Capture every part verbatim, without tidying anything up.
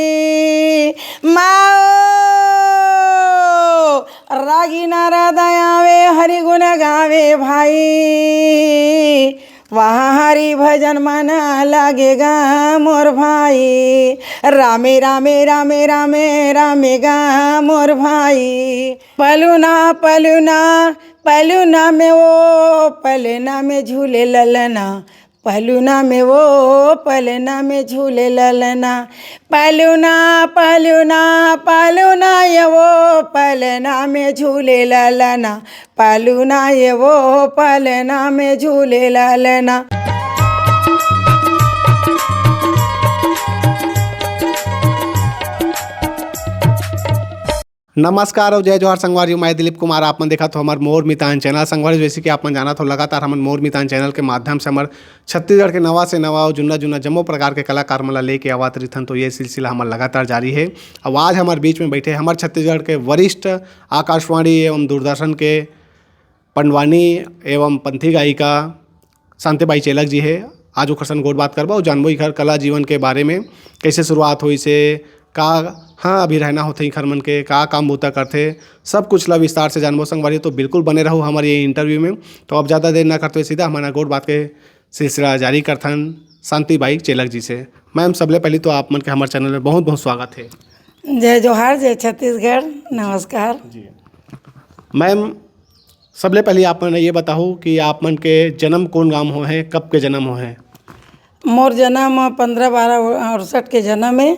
भाई। माओ, रागी नारद आवे, हरि गुण गावे भाई। वहाँ हरि भजन मन लागेगा मोर भाई। रामे, रामे, रामे, रामे, रामेगा मोर भाई। पलुना, पलुना, पलुना में वो, पलना में झूले ललना। पलुना में वो, पलना में झूले ललना। पलुना, पलुना, पलुना ये वो, पलना में झूले ललना। पलुना ये वो, पलना में झूले ललना। नमस्कार और जय जोहार संगवारी हो, मैं दिलीप कुमार। आप मन देखत हो हमर मोर मितान चैनल। संगवारी, जैसे कि आप मन जानत हो, लगातार हमन मोर मितान चैनल के माध्यम से हमर छत्तीसगढ़ के नवा से नवा और जुन्ना जुन्ना जम्मो प्रकार के कलाकार मन ला लेके आवत रहिथन। तो ये सिलसिला हमर लगातार जारी है। अब आज हमर बीच में बैठे हमर छत्तीसगढ़ के वरिष्ठ आकाशवाणी एवं दूरदर्शन के पंडवानी एवं पंथी गायिका शांति बाई चेलक जी हे। आज ओखर संग गोठ बात करबो अउ जानबो इखर कला जीवन के बारे में, कैसे शुरुआत होइस हे, का, हाँ, अभी रहना होथे इखर मन के, का काम बूता करथे, सब कुछ ला विस्तार से जानबो संगवारी। तो बिल्कुल बने रहू हमर ये इंटरव्यू में। तो अब ज़्यादा देर ना करते हुए सीधा हमन गोठ बात के सिलसिला जारी करथन शांति बाई चेलक जी से। मैम, सबले पहली तो आप मन के हमर चैनल में बहुत बहुत स्वागत है। जय जोहार, जय छत्तीसगढ़, नमस्कार। जी मैम, सबले पहले आप मन ये बताओ कि आप मन के जन्म कौन गांव हो है, कब के जन्म हो है? मोर जन्म पंद्रह बारह अड़सठ के जन्म है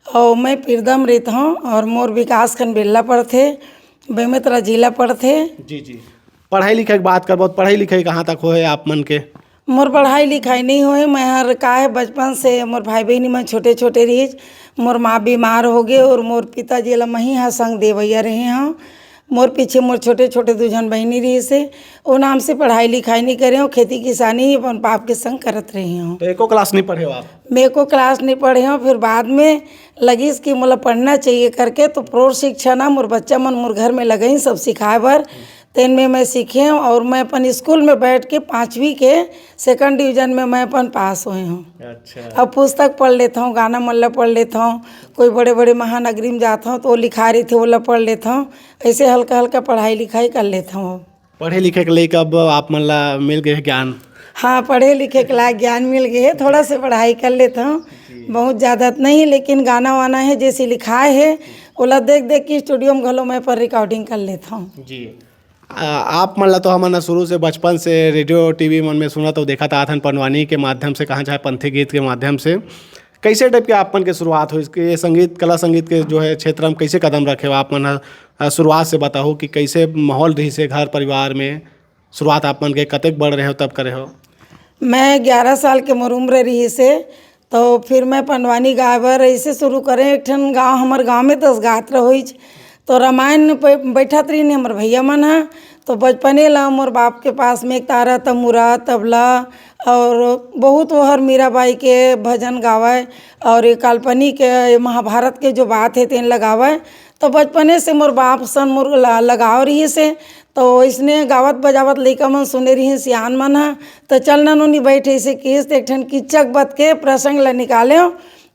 और मैं पिरदम रहित हूँ और मोर विकासखंड बेल्ला पड़थे, बेमेतरा जिला पड़थे। जी जी। पढ़ाई लिखाई के बात करबो, पढ़ाई लिखाई कहाँ तक होए आप मन के? मोर पढ़ाई लिखाई नहीं होए। मैं हर का है, बचपन से मोर भाई बहनी मन छोटे छोटे रहिस। मोर माँ बीमार हो गए और मोर पिताजी ला मही हा संग देवैया रहे हूँ। मोर पीछे मोर छोटे छोटे दू झन बहनी रहिस हे। ओ नाम से पढ़ाई लिखाई नहीं करे हूँ, खेती किसानी ही अपन बाप के संग करत रही हूँ। तो एको क्लास नहीं पढ़े हो आप? मैं एको क्लास नहीं पढ़े हूँ। फिर बाद में लगिस कि मोला पढ़ना चाहिए करके, तो प्रौढ़ शिक्षा ना मोर बच्चा मन मोर घर में लगइन सब सिखाए बर। तेन में मैं सीखे हूँ और मैं अपन स्कूल में बैठ के पाँचवीं के सेकंड डिवीजन में मैं अपन पास होए हूँ। अच्छा। अब पुस्तक पढ़ लेता हूँ, गाना मन ला पढ़ लेता हूँ, कोई बड़े बड़े महानगरी में जाता हूँ तो वो लिखा रही थे, वो ला पढ़ लेता हूँ। ऐसे हल्का हल्का पढ़ाई लिखाई कर लेता हूँ। पढ़े लिखे के लेके अब आप मन ला मिल गए ज्ञान? हाँ, पढ़े लिखे के लायक ज्ञान मिल गए है। थोड़ा से पढ़ाई कर लेता हूँ, जी। बहुत ज़्यादा तो नहीं, लेकिन गाना वाना है जैसे लिखाए है, ओला देख देख के स्टूडियो में घलो मैं पर रिकॉर्डिंग कर लेता हूँ। जी। आ, आप मन ला तो हमन ह शुरू से, बचपन से रेडियो, टीवी मन में सुनत अउ देखत आथन, पंडवानी के माध्यम से कहा चाहे पंथी गीत के माध्यम से। कैसे टाइप के आप मन के शुरुआत होइस के संगीत, कला संगीत के जो है क्षेत्र में कैसे कदम रखे हो आप मन ह? आ, शुरुआत से बताओ कि कैसे माहौल रहिस हे घर परिवार में, शुरुआत आप मन के कतेक बड़ रहे हो तब करे हो? मैं ग्यारह साल के मोर उम्र रहिस हे, तो फिर मैं पंडवानी गाए बर ऐसे शुरू करें। एक ठन गाँव, हमर गाँव में दस गात्र होइच, तो रामायण प-, बैठत रहिन हमर भैया मन ह। तो बचपने ला मोर बाप के पास में एक तारा, तमुरा, तबला और बहुत ओहर मीराबाई के भजन गावय और ये काल्पनिक, ये महाभारत के जो बात हे तेन लगावय। तो बचपने से मोर बाप सन मोर ला-, लगाव रहिस हे। तो इसने गावत बजावत लइका मन सुने रहिन, सियान मन ह, तो चल ना नोनी बैठ, ऐसे किस, तो एक ठन किच्चक बत के प्रसंग ला निकाले।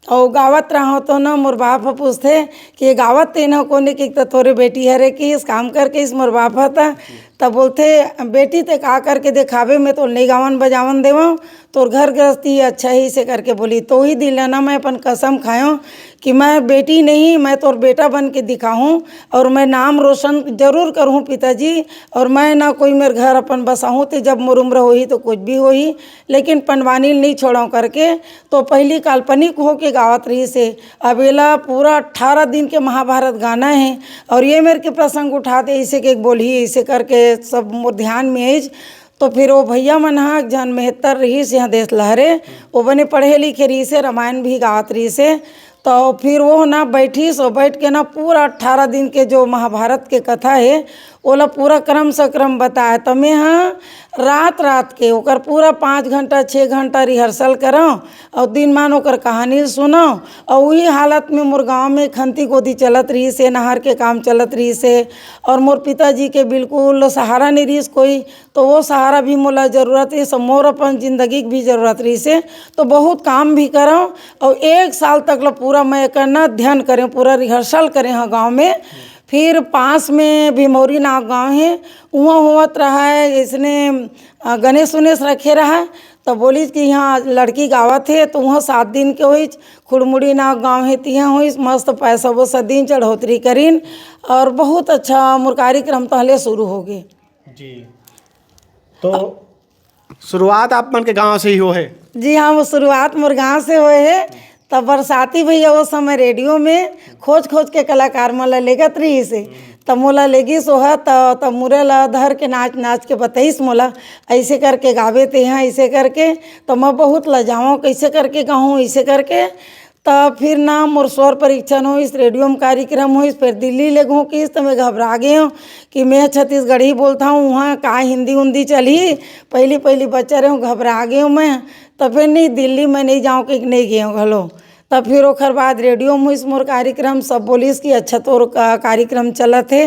अउ गावत रहव तो न मोर बाप ह पूछथे कि ये गावत तेन ह कोने, कि त तोरे बेटी हरे, कि इस काम करके इस मोर बाप ह त। तब बोलथे, "बेटी ते का करके देखाबे, मैं तो नइ गावन बजावन देवं, तोर घर गृहस्थी अच्छा ही से," करके बोली। तो ही दिन ल न मैं अपन कसम खायों कि मैं बेटी नहीं, मैं तोर बेटा बन के दिखाहूँ और मैं नाम रोशन जरूर करहूँ पिताजी। और मैं ना कोई मेर घर अपन बसाहूँ, ते जब मोर उम्र होही तो कुछ भी होही, लेकिन पंडवानी ल नहीं छोड़ों करके तो पहली काल्पनिक होके गावत रहिस हे। अब एला पूरा अट्ठारह दिन के महाभारत गाना हे और ये मेर के प्रसंग उठाते, ऐसे के बोलही, ऐसे करके सब मोर ध्यान में आइस। तो फिर वो भैया मन ह, एक झन मेहतर रहिस हे देश लहरे, वो बने पढ़े लिखे रहिस हे, रामायण भी गावत रहिस हे। तो फिर वो ना बैठिस, वो बैठ के ना पूरा अट्ठारह दिन के जो महाभारत के कथा हे, ओला पूरा क्रम से क्रम बताए। त मैं ह रात रात के ओकर पूरा पाँच घंटा, छः घंटा रिहर्सल करव और दिन मान ओकर कहानी सुनव। और वही हालत में मोर गांव में खंती गोदी चलत रहिस हे, नहर के काम चलत रहिस हे, और मोर पिताजी के बिल्कुल सहारा नहीं रहिस कोई। तो वो सहारा भी मोला जरूरत रहिस, मोर अपन जिंदगी के भी जरूरत रहिस हे। तो बहुत काम भी करव और एक साल तक ल पूरा मैं एकर ना अध्ययन करें, पूरा रिहर्सल करें ह गांव में। फिर पास में भीमौरी नाव गांव हे, उहाँ होवत रहा है, इसने अ, गणेश उनेश रखे रहा। तो बोलिस कि यहाँ लड़की गावत हे, तो उहाँ सात दिन के होइस, खुड़मुड़ी नाव गांव हे, तिहाँ होइस, मस्त पैसा वैसा दिन चढ़ोतरी करिन और बहुत अच्छा मोर कार्यक्रम तहले शुरू हो गे। जी। तो शुरुआत आप मन के गांव से ही हो है? जी हाँ, वो शुरुआत मोर गांव से होए हे। तब बरसाती भैया वो समय रेडियो में खोज खोज के कलाकार मन ला लेगत रहिस हे। तब मोला लेगिस ओह, त-, तब मुरे ला धर के नाच नाच के बतइस मोला, "ऐसे करके गावे ते यहाँ, ऐसे करके।" तो मैं बहुत लजाऊँ, "कैसे करके गाऊँ, ऐसे करके।" त फिर ना मोर स्वर परीक्षण होइस, रेडियो में कार्यक्रम होइस, फिर दिल्ली ले घोंकिस, त मैं घबरा गे हूँ कि मैं छत्तीसगढ़ी बोलता हूँ, वहाँ का हिंदी उंदी चलही। पहली पहली बच्चा रहे हूँ, घबरा गे हूँ मैं। त फिर नहीं, दिल्ली में नहीं जाऊँ कि नहीं गे हूँ घलो। तब फिर ओखर बाद रेडियो में होइस मोर कार्यक्रम, सब बोलिस कि अच्छा तोर का-, कार्यक्रम चलत हे,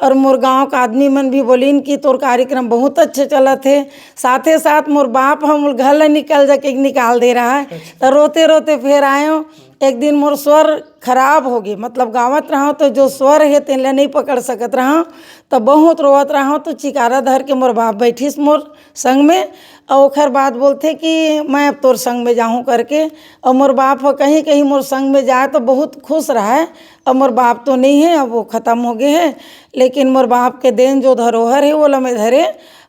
और मोर गांव का आदमी मन भी बोलिन कि तोर कार्यक्रम बहुत अच्छा चलत हे। साथे साथ मोर बाप ह मोर घर ले निकल जाके निकाल दे रहा है। अच्छा। तो रोते रोते फिर आयो। एक दिन मोर स्वर खराब हो गए, मतलब गावत रहा तो जो स्वर है तेन ला नहीं पकड़ सकत रहा, तो बहुत रोवत रहा। तो चिकारा धर के मोर बाप बैठिस मोर संग में, और ओखर बाद बोलथे कि मैं अब तोर संग में जाहूँ करके। और मोर बाप ह कहीं कहीं मोर संग में जाए तो बहुत खुश रहा है। अब मोर बाप तो नहीं है, अब वो ख़त्म हो गए हैं, लेकिन मोर बाप के देन जो धरोहर है, वो ला मैं धरे,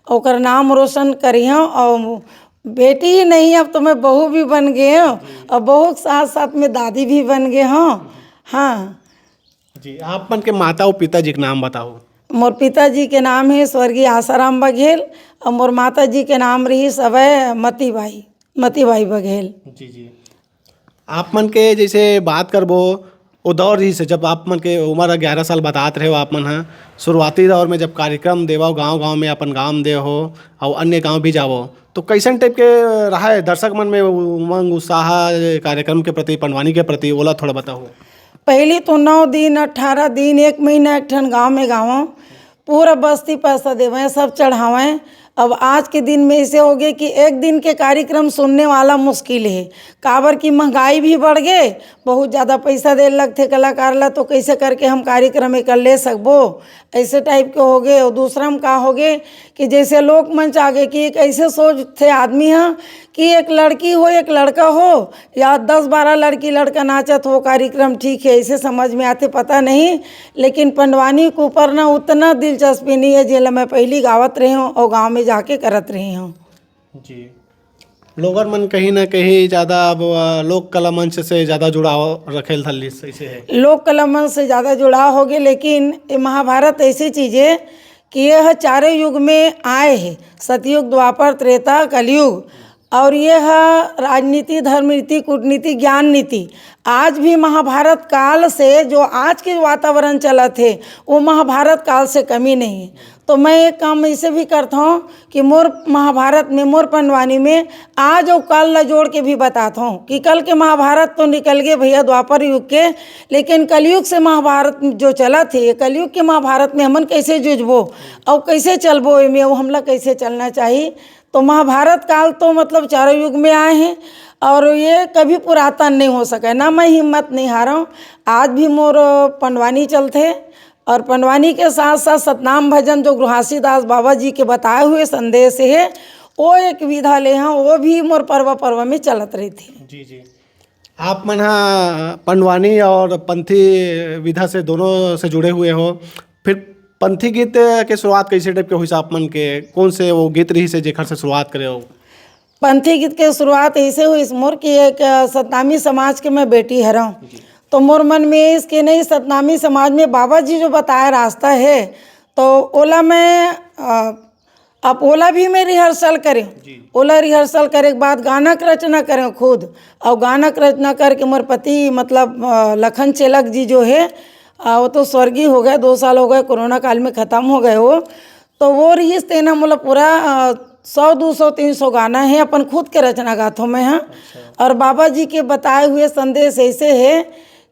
ओकर नाम रोशन करिहूँ। और बेटी ही नहीं, अब तो मैं बहू भी बन गए हूँ, और बहू के साथ साथ में दादी भी बन गए हूँ। हाँ। जी, आप मन के माता और पिताजी के नाम बताओ। मोर पिताजी के नाम है स्वर्गीय आसाराम बघेल, और मोर माता जी के नाम रही सवय मतीबाई, मतीबाई बघेल। जी, जी। आप मन के जैसे बात करबो, वो दौर रहिस हे, जब आप मन के उम्र ग्यारह साल बतात रहे हो, आप मन ह शुरुआती दौर में जब कार्यक्रम देवो, गांव-गांव में अपन गांव में देवो और अन्य गांव भी जावो, तो कैसन टाइप के रहा है दर्शक मन में उमंग, उत्साह, कार्यक्रम के प्रति, पंडवानी के प्रति, ओला थोड़ा बताओ। पहली तो नौ दिन, अठारह दिन, एक महीना एक ठन गांव में गावं, पूरा बस्ती पैसा देवं, सब चढ़ावं। अब आज के दिन में ऐसे हो गए कि एक दिन के कार्यक्रम सुनने वाला मुश्किल है, काबर कि महंगाई भी बढ़ गए, बहुत ज़्यादा पैसा दे लगथे कलाकार ला, तो कैसे करके हम कार्यक्रम एकर ले सकबो, ऐसे टाइप के हो गए। और दूसरा में का हो गए कि जैसे लोकमंच आ गए कि एक ऐसे सोचथे आदमी ह कि एक लड़की हो, एक लड़का हो, या दस बारह लड़की लड़का नाचत हो, कार्यक्रम ठीक है, ऐसे समझ में आथे, पता नहीं। लेकिन पंडवानी के ऊपर ना उतना दिलचस्पी नहीं है, जेला मैं पहली गावत रहे हूँ और गांव में जाके करत रहे हूँ। जी, लोगन मन कहीं ना कहीं ज़्यादा अब, अ, लोक कला मंच से ज़्यादा जुड़ाव रखे ल धर लिस, ऐसे है। लोक कला मंच से ज़्यादा जुड़ाव हो गए, लेकिन ये महाभारत ऐसी चीज़ है कि यह चारों युग में आए हैं, सतयुग, द्वापर, त्रेता, कलयुग। और ये है राजनीति, धर्म नीति, कूटनीति, ज्ञान नीति। आज भी महाभारत काल से जो आज के वातावरण चलत है, वो महाभारत काल से कमी नहीं है। तो मैं एक काम ऐसे भी करता हूँ कि मोर महाभारत में, मोर पंडवानी में आज और काल ला जोड़ के भी बताता हूँ कि कल के महाभारत तो निकल गए भैया द्वापर युग के, लेकिन कलयुग से महाभारत जो चलत है, ये कलयुग के महाभारत में हमन कैसे जुझबो और कैसे चलबो, एमे वो हमला कैसे चलना चाहिए। तो महाभारत काल तो मतलब चारों युग में आए हैं और ये कभी पुरातन नहीं हो सके, ना मैं हिम्मत नहीं हारव। आज भी मोर पंडवानी चलथे और पंडवानी के साथ साथ सतनाम भजन जो गृहासी दास बाबा जी के बताए हुए संदेश है, वो एक विधा ले हाँ, वो भी मोर पर्व पर्व में चलत रहिथे। जी, जी। आप मन हा पंडवानी और पंथी विधा से दोनों से जुड़े हुए हो, फिर पंथी गीत के शुरुआत कैसे टाइप के होइस आप मन के? कौन से वो गीत रहिस हे जेखर से शुरुआत करे हो? पंथी गीत के शुरुआत ऐसे होइस मोर कि एक, अ, सतनामी समाज के मैं बेटी हरव। जी। तो मोर मन में इसके नहीं, सतनामी समाज में बाबा जी जो बताए रास्ता है, तो ओला मैं, अ, अब ओला भी मैं रिहर्सल करें। जी। ओला रिहर्सल करे के बाद गाना के रचना करें खुद, और गाना के रचना करके मोर पति मतलब, अ, लखन चेलक जी जो है, आ, वो तो स्वर्गीय हो गए, दो साल हो गए, कोरोना काल में ख़त्म हो गए वो। तो वो रहिस तेन ह मोला पूरा, आ, सौ, दो सौ, तीन सौ गाना है, अपन खुद के रचना गाथों मैं, हाँ। और बाबा जी के बताए हुए संदेश ऐसे है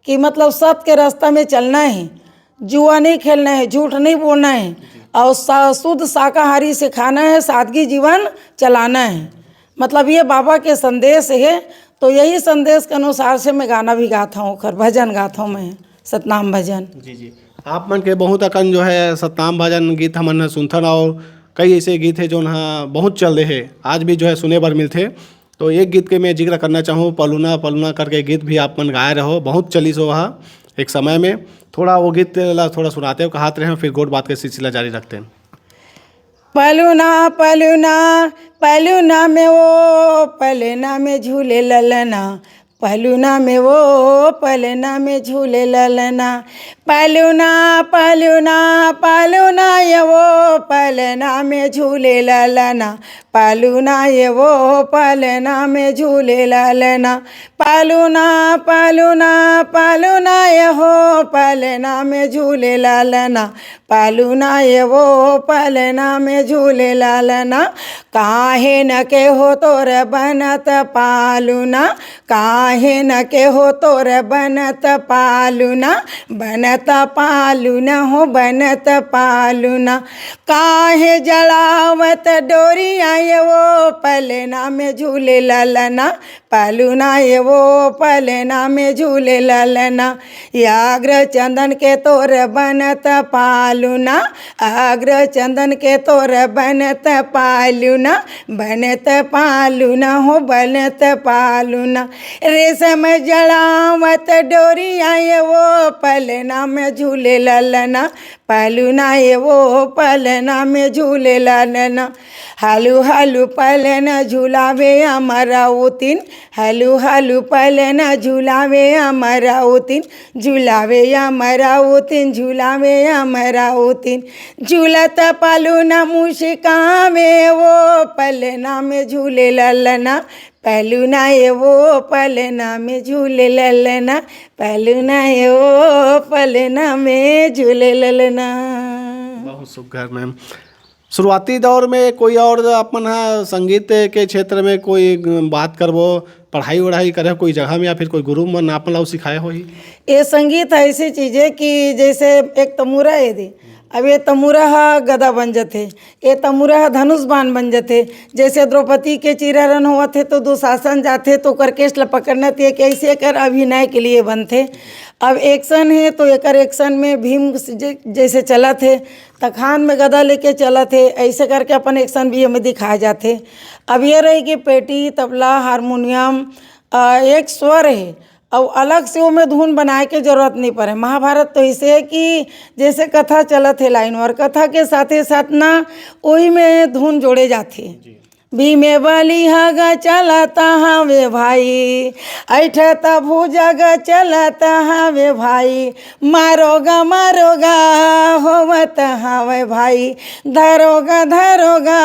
कि मतलब सत्य के रास्ता में चलना है, जुआ नहीं खेलना है, झूठ नहीं बोलना है, और सा-, शुद्ध शाकाहारी से खाना है, सादगी जीवन चलाना है। मतलब ये बाबा के संदेश है। तो यही संदेश के अनुसार से मैं गाना भी गाता हूँ, ओकर भजन गाता हूँ मैं, सतनाम भजन। जी, जी। आप मन के बहुत अकन जो है सतनाम भजन गीत हमन ह सुनथन, और कई ऐसे गीत है जोन ह बहुत चल रहे हैं, आज भी जो है सुने बर मिलथे। तो एक गीत के मैं जिक्र करना चाहूँ, पलूना पलूना करके गीत भी आप मन गाए रहो, बहुत चलिस वो ह एक समय में। थोड़ा वो गीत ला थोड़ा सुनाते हो, कहत रहे, फिर गोठ बात के सिलसिला जारी रखते हैं। पलूना पलूना पलूना में वो पलना में झूले ललना, पलूना में वो पलना में झूले ललना, पलूना पलूना पलूना ये वो पलना में झूले ललना, पलूना ये वो पलना में झूले ललना, पलूना पलूना पलूना ये हो पलना में झूले ललना, पलूना ये वो पलना में झूले ललना। काहे न के हो तोर बनत पालूना, काहे न के हो तोर बनत पालूना, बनत पालूना हो बनत पालूना। काहे जड़ावत डोरिया ये वो पलना में झूले ललना, पलूना ये वो पलना में झूले ललना। या अग्र चंदन के तोर बनत पालूना, अग्र चंदन के तोर बनत पालूना, बनत पालूना हो बनत पालूना। रेशम जड़ावत डोरिया ये वो पलना में झूले ललना, पलूना ये वो पलना में झूले ललना। हालू हालू पलना झुलावे अमरावतिन, हालू हालू पलना झुलावे अमरावतिन, झुलावे अमरावतिन, झुलावे अमरावतिन। झूलत पलूना मुस्कावे वो पलना में झूले ललना, पलूना ये वो पलना में झूले ललना, पलूना ये वो पलना में झूले ललना। बहुत सुघर मैम। शुरुआती दौर में कोई और अपन ह संगीत के क्षेत्र में कोई बात करबो, पढ़ाई वढ़ाई करे कोई जगह में, या फिर कोई गुरु मन अपन ला सिखाए होही? ये संगीत ऐसी चीज है कि जैसे एक तमूरा है दे, अब ये तमूरा ह गदा बन जथे, ये तमूरा ह धनुष बाण बन जथे। जैसे द्रौपदी के चीरहरण होवत हे तो दुशासन जाथे तो ओकर केश ल पकड़ना ते एक ऐसे एकर अभिनय के लिए बनथे। अब एक्शन हे तो एकर एक्शन में भीम ज-, जैसे चलत हे, तखान में गदा लेके चलत हे, ऐसे करके अपन एक्शन भी हमें दिखाए जाथे। अब ये रही कि पेटी, तबला, हारमोनियम, अ, एक स्वर हे, अउ अलग से ओमे धुन बनाए के जरूरत नहीं पड़े। महाभारत तो ऐसे है कि जैसे कथा चलत हे लाइन और कथा के साथे साथ ना ओही में धुन जोड़े जाथे। भीमे बलिहा ग चलत हवे भाई, ऐठत भुजा ग चलत हवे भाई, मारो ग मारो ग होवत हवे भाई, धरो ग धरो ग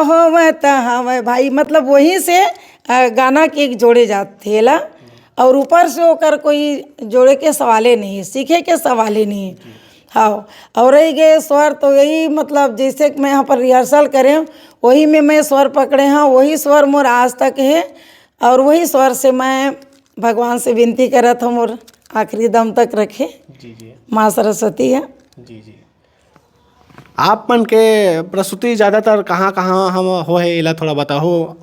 होवत हवे भाई। मतलब वहीं से, अ, गाना के एक जोड़े जात हेला। और ऊपर से ओकर कोई जोड़े के सवाले नहीं है, सीखे के सवाले नहीं है। हाँ, और रही गए स्वर, तो यही मतलब जैसे कि मैं यहाँ पर रिहर्सल करे हूँ, वही में मैं स्वर पकड़े हूँ, वही स्वर मोर आज तक है। और वही स्वर से मैं भगवान से विनती करत हूँ मोर आखिरी दम तक रखे। जी, जी। माँ सरस्वती है। जी, जी। आप मन के प्रस्तुति ज़्यादातर कहाँ-कहाँ हम होहे, एला थोड़ा बताहू।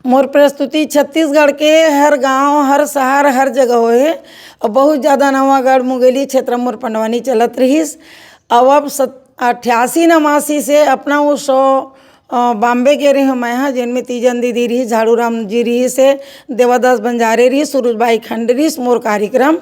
मोर प्रस्तुति छत्तीसगढ़ के हर गांव, हर शहर, हर जगह होहे। और बहुत ज़्यादा नवागढ़ मुंगेली क्षेत्र मोर पंडवानी चलत रहिस। अब, अब सत-, अट्ठासी नवासी से अपना वो शो, अ, बॉम्बे गे रहे हूँ मैं, हाँ, जिनमें तीजन दीदी रही, झाड़ू राम जी रही से, देवादास बंजारे रही, सूरज बाई खंड रही, मोर कार्यक्रम।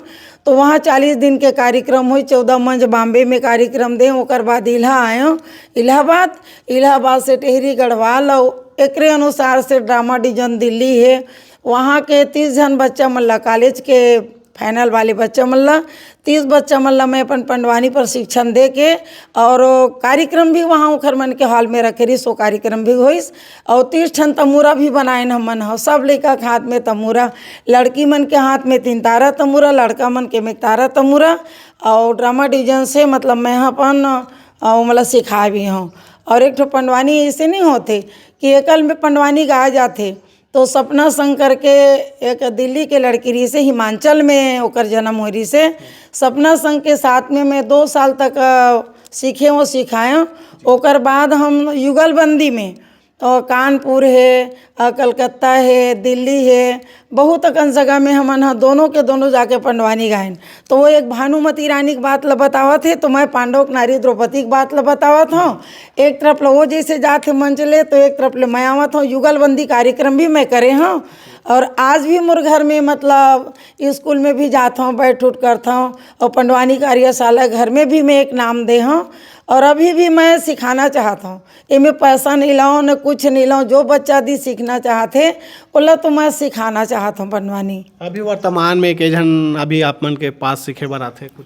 तो वहाँ चालीस दिन के कार्यक्रम होई, चौदह मंच बॉम्बे में कार्यक्रम दे, ओकर बाद इल्हा आयो, इलाहाबाद, इलाहाबाद से टेहरी गढ़वाल, और एकरे अनुसार से ड्रामा डिवीजन दिल्ली है। वहाँ के तीस झन बच्चा मन ला कॉलेज के फाइनल वाले बच्चा मन ला, तीस बच्चा मन ला मैं अपन पंडवानी प्रशिक्षण दे के, और वो कार्यक्रम भी वहाँ ओखर मन के हॉल में रखे रहिस, वो कार्यक्रम भी होइस। और तीस ठन तमूरा भी बनाएन हमन ह, सब लइका के हाथ में तमूरा, लड़की मन के हाथ में तीन तारा तमूरा, लड़का मन के में तारा तमूरा। और ड्रामा डिवीजन से, मतलब, मैं ह अपन, अ, ओमला सिखाए भी हूँ। और एक ठो पंडवानी ऐसे नहीं होते कि एकल में पंडवानी गाए जाते, तो सपना संग करके एक दिल्ली के लड़की रहिसे, हिमाचल में ओकर जन्म हो रहिसे। सपना संग के साथ में मैं दो साल तक, अ, सीखे हूँ, सिखाए हूँ। ओकर बाद हम युगलबंदी में, तो कानपुर है, अ, कलकत्ता है, दिल्ली है, बहुत अकन जगह में हमन ह दोनों के दोनों जाके पंडवानी गायन। तो वो एक भानुमती रानी के बात ल बतावत हे, तो मैं पांडव के नारी द्रौपदी के बात ल बतावत हूँ। एक तरफ ले वो जैसे जात हे मंच ले, तो एक तरफ ले मैं आवत हूँ। युगलबंदी कार्यक्रम भी मैं करे हूँ, और आज भी मोर घर में, मतलब, स्कूल में भी जात हूँ, बैठ उठ करत हूँ, और पंडवानी कार्यशाला घर में भी मैं एक नाम दे हूँ। और अभी भी मैं सिखाना चाहत हूँ, एमे पैसा नहीं लाओ, न कुछ नहीं लाओ, जो बच्चा दी सीखना चाहत हे, ओला तो मैं सिखाना चाहत हूँ पंडवानी। अभी वर्तमान में के झन अभी आप मन के पास सीखे बर आथे कुछ?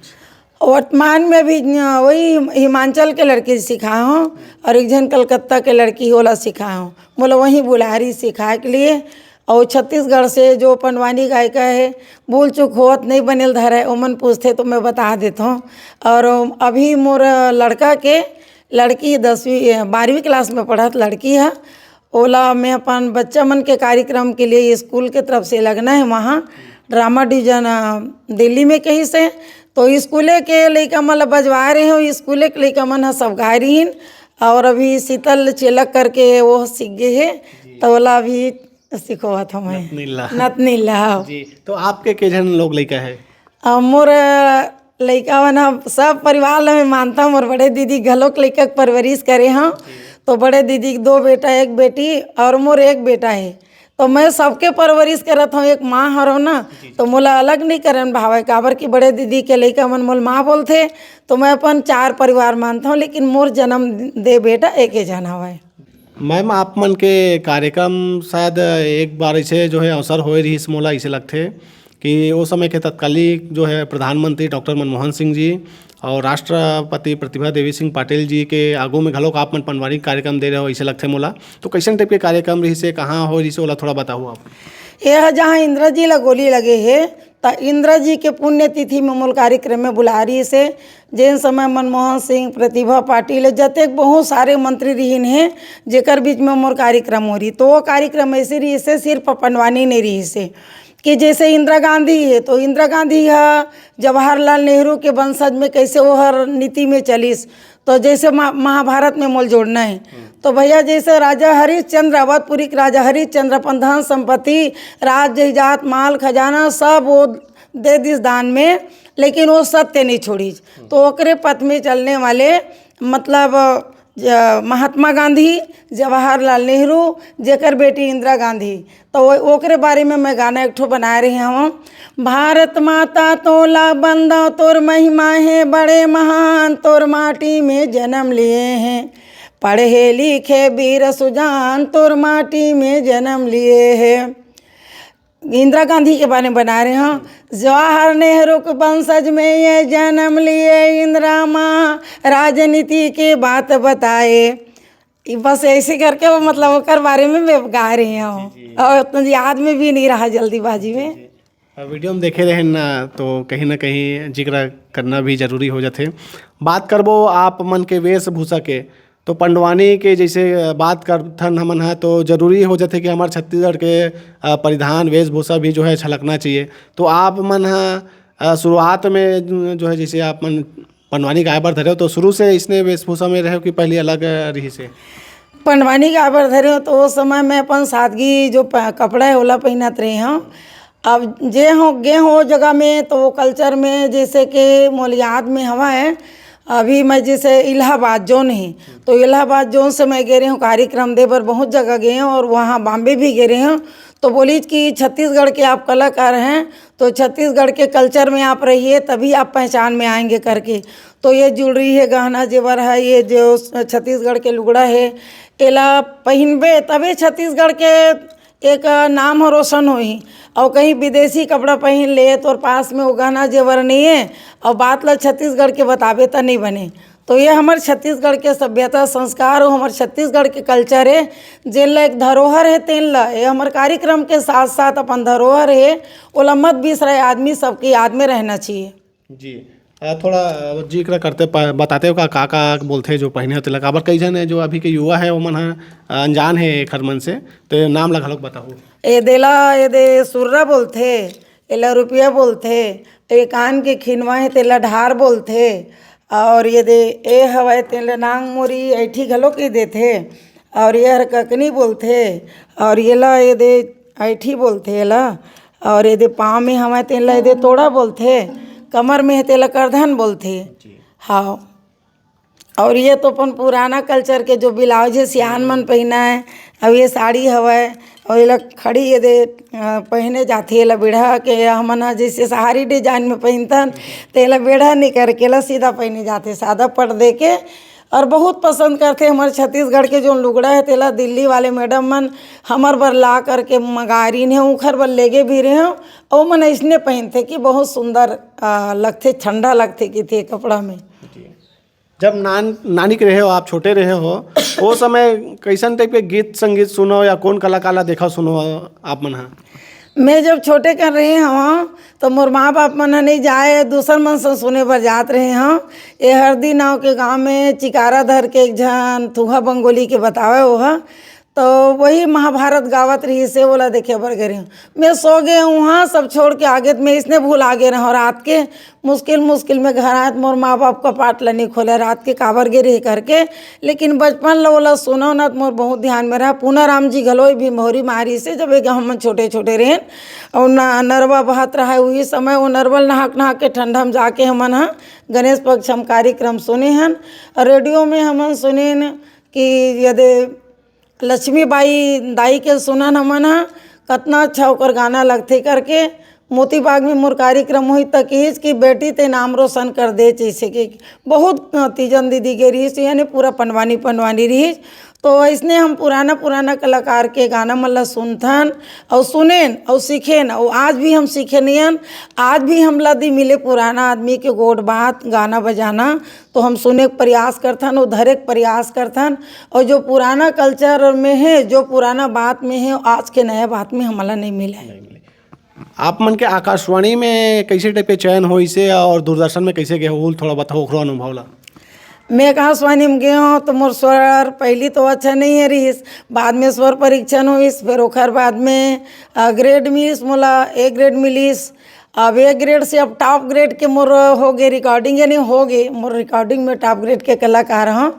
वर्तमान में भी, अ, वही हिमाचल के लड़की सिखाए हूँ, और एक झन कलकत्ता के लड़की, ओला सिखाए हूँ। मोला वहीं बुला रही सिखाए के लिए। और छत्तीसगढ़ से जो पंडवानी गायिका है, भूल चूक होत नहीं बनेल धरे, ओमन पूछते तो मैं बता देता हूँ। और अभी मोर लड़का के, लड़की दसवीं, बारहवीं क्लास में पढ़त लड़की है, ओला मैं अपन बच्चा मन के कार्यक्रम के लिए स्कूल के तरफ से लगना है वहाँ ड्रामा डिवीजन, अ, दिल्ली में कहीं से। तो स्कूले के लइका मन ला बजवाए रहे हो, स्कूले के लइका मन ह सब गाए रहिन। और अभी शीतल चेलक करके वो सीख गए है, तो ओला अभी सिखोवत हूँ मैं। नतनीला। नतनीला, हाँ। जी, तो आपके के झन लोग लइका है? अ, मोर लइका मन ह, सब परिवार ल मैं मानता हूँ, मोर बड़े दीदी घलोक लइका के परवरिश करे हूँ। तो बड़े दीदी के दो बेटा, एक बेटी, और मोर एक बेटा है। तो मैं सबके परवरिश करत हूँ, एक माँ हरो ना, तो मोला अलग नहीं करन भावे, काबर कि बड़े दीदी के लइका मन मोल माँ बोलथे, तो मैं अपन चार परिवार मानता हूँ, लेकिन मोर जन्म दे बेटा एक ही झन हवय। मैम, आप मन के कार्यक्रम शायद एक बार ऐसे जो है अवसर होए रहिस, मोला ऐसे लगथे कि ओ समय के तत्कालीन जो है प्रधानमंत्री डॉक्टर मनमोहन सिंह जी और राष्ट्रपति प्रतिभा देवी सिंह पाटिल जी के आगू में घलोक आप मन पंडवानी कार्यक्रम दे रहे हो, ऐसे लगथे मोला। तो कैसन टाइप के कार्यक्रम रहिस हे, कहाँ होए रहिस हे, ओला थोड़ा बताओ आप। ये ह जहाँ इंदिरा जी ला गोली लगे हे, त इंदिरा जी के पुण्यतिथि में मोल कार्यक्रम में बुला रहिस हे, जेन समय मनमोहन सिंह, प्रतिभा पाटिल, जतेक बहुत सारे मंत्री रहिन हे, जेकर बीच में मोर कार्यक्रम हो रही, तो वो कार्यक्रम ऐसे रहिस हे, सिर्फ पंडवानी नहीं रहिस हे। कि जैसे इंदिरा गांधी है, तो इंदिरा गांधी ह जवाहरलाल नेहरू के वंशज में कैसे ओहर नीति में चलिस, तो जैसे मा-, महाभारत में मोल जोड़ना है। तो भैया, जैसे राजा हरिश्चंद्र, अवधपुरी के राजा हरिश्चंद्र अपन धन संपत्ति, राज जायदाद, माल खजाना सब वो दे दिस दान में, लेकिन वो सत्य नहीं छोड़िस। तो ओकरे पथ में चलने वाले, मतलब, ज-, महात्मा गांधी, जवाहरलाल नेहरू, जेकर बेटी इंदिरा गांधी, तो वो, ओकरे बारे में मैं गाना एक ठो बनाए रही हूँ। भारत माता तोला बंदा, तोर महिमा है बड़े महान, तोर माटी में जन्म लिए हैं पढ़े लिखे वीर सुजान, तोर माटी में जन्म लिए हैं। इंदिरा गांधी के बारे में बना रहे हूँ। जवाहर नेहरू के वंशज में ये जन्म लिए इंदिरा माँ, राजनीति की बात बताए। ये बस ऐसे करके वो, मतलब, ओकर बारे में मैं गा रही हूँ। जी, जी। और उतना याद में भी नहीं रहा जल्दीबाजी में। जी, जी। अब वीडियो में देखे रहे ना, तो कहीं ना कहीं जिक्र करना भी जरूरी हो जाथे। बात करबो आप मन के वेशभूषा के, तो पंडवानी के जैसे बात करथन हमन ह, तो जरूरी हो जाथे कि हमार छत्तीसगढ़ के, अ, परिधान वेशभूषा भी जो है झलकना चाहिए। तो आप मन ह, अ, शुरुआत में जो है, जैसे आप मन पंडवानी गाय बर धरे हो, तो शुरू से इसने वेशभूषा में रहे हो कि पहले अलग रही से? पंडवानी गाय बर धरे हो, तो वो समय में अपन सादगी जो प-, कपड़ा है, ओला पहनत रहे हूँ। अब जे हो, गे हो जगह में, तो वो कल्चर में, जैसे कि मोल याद में हवा है, अभी मैं जैसे इलाहाबाद जोन है, तो इलाहाबाद जोन से मैं गे रही हूँ कार्यक्रम दे बर, बहुत जगह गए हूँ, और वहाँ बॉम्बे भी गे रही हूँ। तो बोली कि छत्तीसगढ़ के आप कलाकार हैं, तो छत्तीसगढ़ के कल्चर में आप रहिए, तभी आप पहचान में आएंगे करके। तो ये ज्वेलरी है, गहना जेवर है, ये जो छत्तीसगढ़ के लुगड़ा है, एला पहिनबे तबे छत्तीसगढ़ के एक नाम ह रोशन होही। और कहीं विदेशी कपड़ा पहन ले, तोर पास में वो गहना जेवर नहीं है, और बात ला छत्तीसगढ़ के बताबे त नहीं बने। तो ये हमर छत्तीसगढ़ के सभ्यता संस्कार, वो हमर छत्तीसगढ़ के कल्चर है, जेन ला एक धरोहर है, तेन ला ये हमर कार्यक्रम के साथ साथ अपन धरोहर है, ओला मत बिसराए, आदमी सबके याद में रहना चाहिए। जी। अ, थोड़ा, अ, जिक्र करते प-, बताते हो का, का, का बोलथे जो पहिने हो तेला, काबर कई झन है जो अभी के युवा है, ओमन ह, अ, अनजान है एखर मन से, तो ये नाम ला घलोक बताहू। ए देला, ए दे सुर्रा बोलथे, एला रुपया बोलथे, ए कान के खिनवा है, तेला ढार बोलथे, और ये दे, ए हवय, तेला नांग मोरी ऐठी घलो के देथे, और ये हर ककनी बोलथे, और ये ला, ये दे, ऐठी बोलथे एला, और ये दे पाँव में हवय, तेला ये दे तोड़ा बोलथे, कमर में है, तेला करधन बोलथे। जी। हाँ। और ये तो अपन पुराना कल्चर के जो ब्लाउज है, सियान मन पहिना है, और ये साड़ी हवय, और ये ला खड़ी ये दे, अ, पहिने जाथे, ये ला बेढ़ा के हमन ह जैसे सहारी डिजाइन में पहिनथन, तो ये ला बेढ़ा नहीं करके ला सीधा पहिने जाथे, सादा पट दे के। और बहुत पसंद करथे हमर छत्तीसगढ़ के जो लुगड़ा है, तेला दिल्ली वाले मैडम मन हमर बर ला करके मंगारिन है, उखर बर लेगे भी रहे हो, और मन ऐसने पहिनथे कि बहुत सुंदर, अ, लगथे, ठंडा लगथे कि थे कपड़ा में। जी। जब नान-, नानिक रहे हो, आप छोटे रहे हो, वो समय कैसन टाइप के गीत संगीत सुनो या कौन कलाकार ला देखा सुनो आप मन हा? मैं जब छोटे कर रहे हव, तो मोर माँ बाप मन ह नहीं जाए, दूसर मन से सुने बर जात रहे हव। ये हरदी नाव के गांव में चिकारा धर के एक झन थुहा बंगोली के बतावे, वो ह तो वही महाभारत गावत रहिस हे, ओला देखे बर गे रहेंव। मैं सो गे उहाँ, सब छोड़ के आगे, त मैं इसने भुला गे रहंव रात के। मुश्किल, मुश्किल में घर आए, त मोर माँ बाप का पाट ल नहीं खोले, रात के काबर गे रहे करके। लेकिन बचपन ल ओला सुनव न, त मोर बहुत ध्यान में रहा। पूनाराम जी घलो भी मोहरी मारिस हे, जब एक हमन छोटे, छोटे रहेन, और न-, नरवा बहत रहा, उही समय वो नरवा ल नहाक, नहाक के ठंडा में जाके हमन ह गणेश पक्ष हम कार्यक्रम सुने हन। और रेडियो में हमन सुनेन कि यदे लक्ष्मी बाई दाई के सुनन हमन ह, कतना अच्छा ओकर गाना लगथे करके। मोती बाग में मोर कार्यक्रम होही त किहिस कि बेटी ते नाम रोशन कर दे, जैसे कि बहुत तीजन दीदी गे रहिस, यानी पूरा पंडवानी पंडवानी रहिस। तो अइसने हम पुराना पुराना कलाकार के गाना मन ल सुनथन, अउ सुनेन, अउ सीखेन, अउ आज भी हम सीखेनियन। आज भी हमला दी मिले पुराना आदमी के गोठ बात, गाना बजाना, तो हम सुने के प्रयास करथन, वो धरे के प्रयास करथन। और जो पुराना कल्चर में है, जो पुराना बात में है, आज के नया बात में हमला नहीं मिले। नहीं मिले। आप मन के आकाशवाणी में कैसे टाइप के चयन होइस हे और दूरदर्शन में कैसे गए हो, थोड़ा बताओ ओखरो अनुभव ला। मैं आकाशवाणी में गए हूँ तो मोर स्वर पहली तो अच्छा नहीं है रहिस, बाद में स्वर परीक्षण होइस, फिर ओखर बाद में, अ, ग्रेड मिलिस मोला, ए ग्रेड मिलिस। अब ए ग्रेड से अब टॉप ग्रेड के मोर हो गए रिकॉर्डिंग, यानी हो गए मोर रिकॉर्डिंग में टॉप ग्रेड के कलाकार हूँ।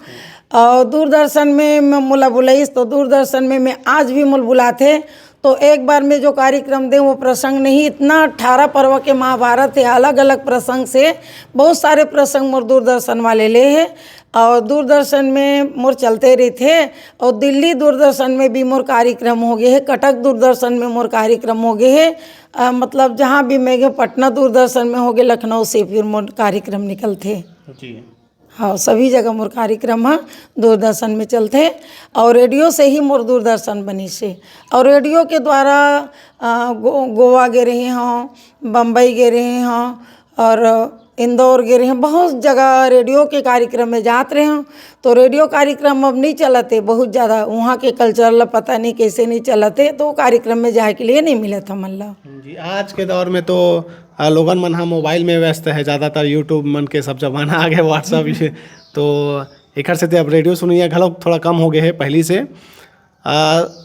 और दूरदर्शन में म-, मोला बुलाइस, तो दूरदर्शन में मैं आज भी मोला बुलाथे। तो एक बार में जो कार्यक्रम दे, वो प्रसंग नहीं, इतना अठारह पर्व के महाभारत है, अलग अलग प्रसंग से बहुत सारे प्रसंग मोर दूरदर्शन वाले ले है। और दूरदर्शन में मोर चलते रहिथे। और दिल्ली दूरदर्शन में भी मोर कार्यक्रम हो गए है, कटक दूरदर्शन में मोर कार्यक्रम हो गए है। अ, मतलब, जहाँ भी मैं गए, पटना दूरदर्शन में हो गए, लखनऊ से फिर मोर कार्यक्रम निकलथे। जी। हाँ, सभी जगह मोर कार्यक्रम ह दूरदर्शन में चलथे। और रेडियो से ही मोर दूरदर्शन बनिस हे। और रेडियो के द्वारा, अ, गो-, गोवा गे रहे हूँ, बम्बई गे रहे हूँ, और इंदौर गे रहे हूँ, बहुत जगह रेडियो के कार्यक्रम में जात रहे हूँ। तो रेडियो कार्यक्रम अब नहीं चलत हे बहुत ज़्यादा, वहाँ के कल्चर ला पता नहीं कैसे नहीं चलत हे, तो वो कार्यक्रम में जाए के लिए नहीं मिलत हमन ला। जी, आज के दौर में तो, आ, लोगन मन ह मोबाइल में व्यस्त है ज़्यादातर, YouTube मन के सब जमाना आ गए, WhatsApp ये। तो एखर सेती अब रेडियो सुनइया घलो थोड़ा कम हो गए है पहली से। आ,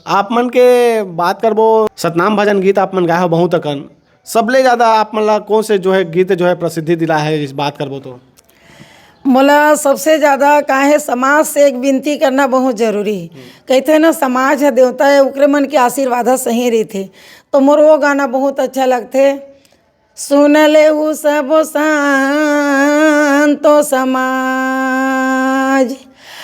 आप मन के बात करबो, सतनाम भजन गीत आप मन गाए हो बहुत अकन, सबले ज़्यादा आप मन ला कौन से जो है गीत जो है प्रसिद्धि दिला है, इस बात करबो तो? मोला सबसे ज़्यादा काहे समाज से एक विनती करना बहुत जरूरी हे। कहथे ना, समाज ह देवता हे, ओकरे मन के आशीर्वाद ह सही रहिथे। तो मोर वो गाना बहुत अच्छा लगथे, सुन लेहू सबो संतो समाज,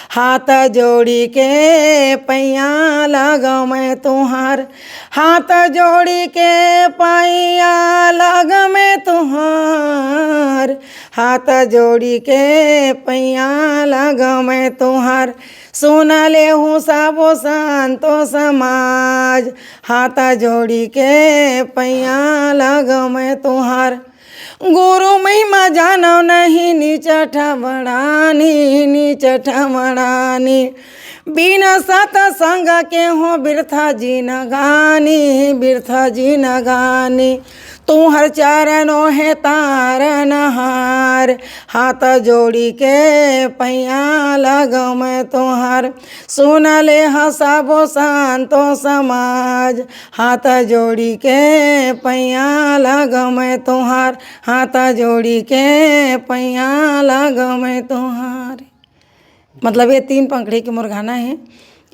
हाथ जोड़ी के पैया लगव मैं तुहार, हाथ जोड़ी के पैया लगव मैं तुहार, हाथ जोड़ी के पैया लगव मैं तुहार। सुन लेहू सबो संतो समाज, हाथ जोड़ी के पैया लग मैं तुहार। गुरु महिमा जानव नहीं, नीच ठमड़ानी, नीच ठमड़ानी। बिना सतसंग के हो बिरथा जिनगानी, बिरथा जिनगानी। तुहर चरणों हे तारनहार, हाथ जोड़ी के पैया लग मैं तुहार। सुन लेहा सबो संतो समाज, हाथ जोड़ी के पैया लग मैं तुहार, हाथ जोड़ी के पैया लग मैं तुहार। मतलब ये तीन पंखड़ी के मोर गाना हे,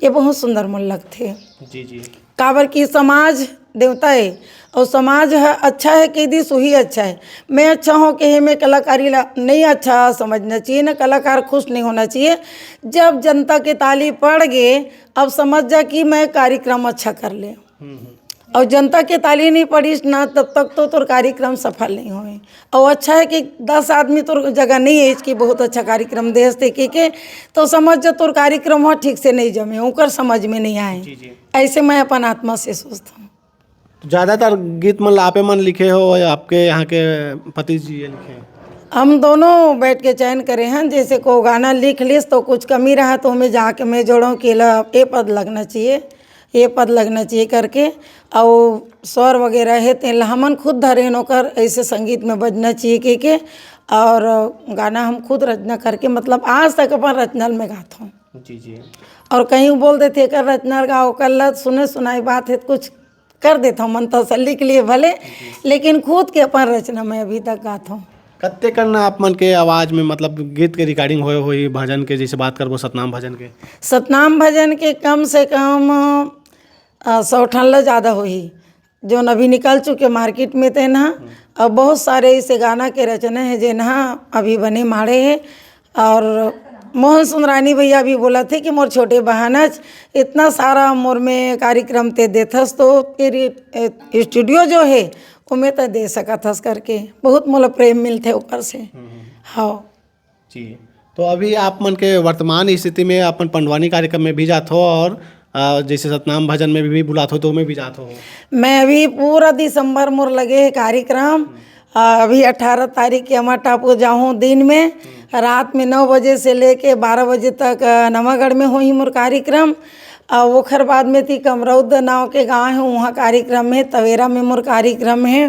ये बहुत सुंदर मोर लगथे। जी, जी। काबर कि समाज देवता हे, अउ समाज ह अच्छा हे कहि दिस, उही अच्छा हे। मैं अच्छा हों कहे में कलाकारी ला नहीं अच्छा समझना चाहिए, ना कलाकार खुश नहीं होना चाहिए। जब जनता के ताली पड़ गे, अब समझ जा कि मैं कार्यक्रम अच्छा कर ले। हम्म, हम्म। अउ जनता के ताली नहीं पड़िस ना, तब तक तो तोर कार्यक्रम सफल नहीं होय। अउ अच्छा हे कि दस आदमी तोर जगह नहीं हे कि बहुत अच्छा कार्यक्रम देस ते के, के, तो समझ जा तोर कार्यक्रम वहाँ ठीक से नहीं जमे, ओकर समझ में नहीं आए। जी, जी। ऐसे मैं अपन आत्मा से सोचता हूँ। तो ज़्यादातर गीत मन ला आपे मन लिखे हो या आपके यहाँ के पति जी ये लिखे हो? हम दोनों बैठ के चयन करे हन, जैसे को गाना लिख लिस तो कुछ कमी रहा तो हमें जाके मैं जोड़ों कि ला ये पद लगना चाहिए, ये पद लगना चाहिए करके, अउ स्वर वगैरह हे तेन ला हमन खुद धरे हन ओकर, ऐसे संगीत में बजना चाहिए के, के। और गाना हम खुद रचना करके, मतलब आज तक अपन रचना में गात हूँ। जी, जी। और कहीं बोल देथे एकर रचना गा, ओकर ला सुने सुनाई बात हे, कुछ कर देत हूँ मन तसल्ली के लिए भले, लेकिन खुद के अपन रचना मैं अभी तक गात हूँ। कत्ते कन आप मन के आवाज़ में मतलब गीत के रिकॉर्डिंग होए होही भजन के, जैसे बात करबो सतनाम भजन के? सतनाम भजन के कम से कम, अ, सौ ठन ले ज़्यादा होही, जोन अभी निकल चुके मार्केट में तेन ह। हम्म। और बहुत सारे ऐसे गाना के रचना हे जेन ह अभी बने माड़े हे। और मोहन सुंदरानी भैया भी बोलथे कि मोर छोटे बहनच, इतना सारा मोर में कार्यक्रम ते देथस तो तेरी, ए, स्टूडियो जो हे ओमे त दे सकत हस करके बहुत मोला प्रेम मिलथे ओकर से। हम्म, हम्म। हाँ। जी, तो अभी आप मन के वर्तमान स्थिति में अपन पंडवानी कार्यक्रम में भी जात हो और, अ, जैसे सतनाम भजन में भी बुलात हो तो ओमे भी जात हो? मैं अभी पूरा दिसंबर मोर लगे हे कार्यक्रम। अ, अभी अठारह तारीख के अमर टापू जाहूँ दिन में, रात में नौ बजे से लेके बारह बजे तक, अ, नवागढ़ में होही मोर कार्यक्रम। अ, ओखर बाद में ती कमरौद नाव के गाँव हे, वहाँ कार्यक्रम हे, तवेरा में मोर कार्यक्रम हे।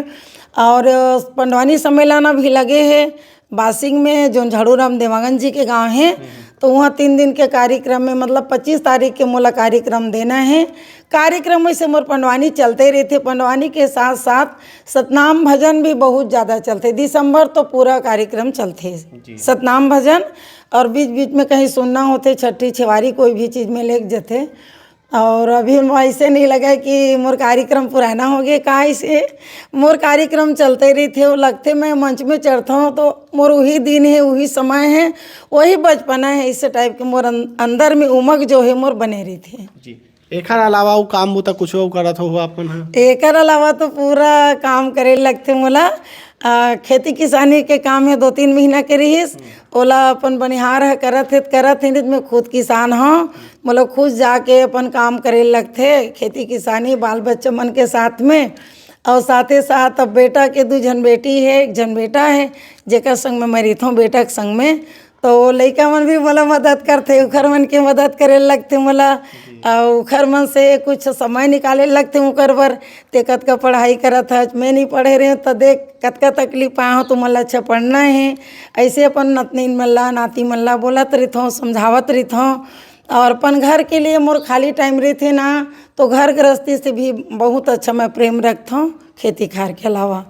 और, अ, पंडवानी सम्मेलन अभी लगे हे बासिंग में, जोन झाड़ू राम देवांगन जी के गाँव हे, हम्म। तो वहाँ तीन दिन के कार्यक्रम में, मतलब पच्चीस तारीख के मोला कार्यक्रम देना हे। कार्यक्रम वैसे मोर पंडवानी चलते रहिथे, पंडवानी के साथ साथ सतनाम भजन भी बहुत ज़्यादा चलथे। दिसंबर तो पूरा कार्यक्रम चलथे जी। सतनाम भजन, और बीच बीच में कहीं सुनना होथे, छठी छेवारी कोई भी चीज़ में लेके जथे। और अभी मोला ऐसे नहीं लगे कि मोर कार्यक्रम पुराना हो गया, का इसे मोर कार्यक्रम चलते रहिथे, वो लगथे मैं मंच में चढ़ता हूँ तो मोर वही दिन हे, वही समय हे, वही बचपना हे, इस टाइप के मोर अन-, अंदर में उमंग जो हे मोर बने रहिथे। जी, एखर अलावा अउ काम बूता कुछ अउ करत हो आप मन ह? एकर अलावा तो पूरा काम करे लगथे मोला। आ, खेती किसानी के काम हे, दो तीन महीना के रहिस, ओला अपन बनिहार ह करत हे, करत हे, नहीं तो मैं खुद किसान हूँ। मोला खुद जाके अपन काम करे लगथे, खेती किसानी, बाल बच्चा मन के साथ में। और साथे साथ अब बेटा के दू झन बेटी हे, एक झन बेटा हे, जेकर संग में मैं रहिथों, बेटा के संग में। तो लइका मन भी मोला मदद करथे, उखर मन के मदद करे लगथे मोला। जी। अउ उखर मन से कुछ समय निकाले लगथे उकर बर, ते कतका पढ़ाई करत हच, मैं नहीं पढ़े रहे तो देख कतका तकलीफ पाए हो, तुमन ला अच्छा पढ़ना हे। ऐसे अपन नतनीन मन ला, नाती मन ला बोलत रहिथों, समझावत रहिथों। और अपन घर के लिए मोर खाली टाइम रहिथे ना, तो घर गृहस्थी से भी बहुत अच्छा मैं प्रेम रखथों, खेती खार के अलावा।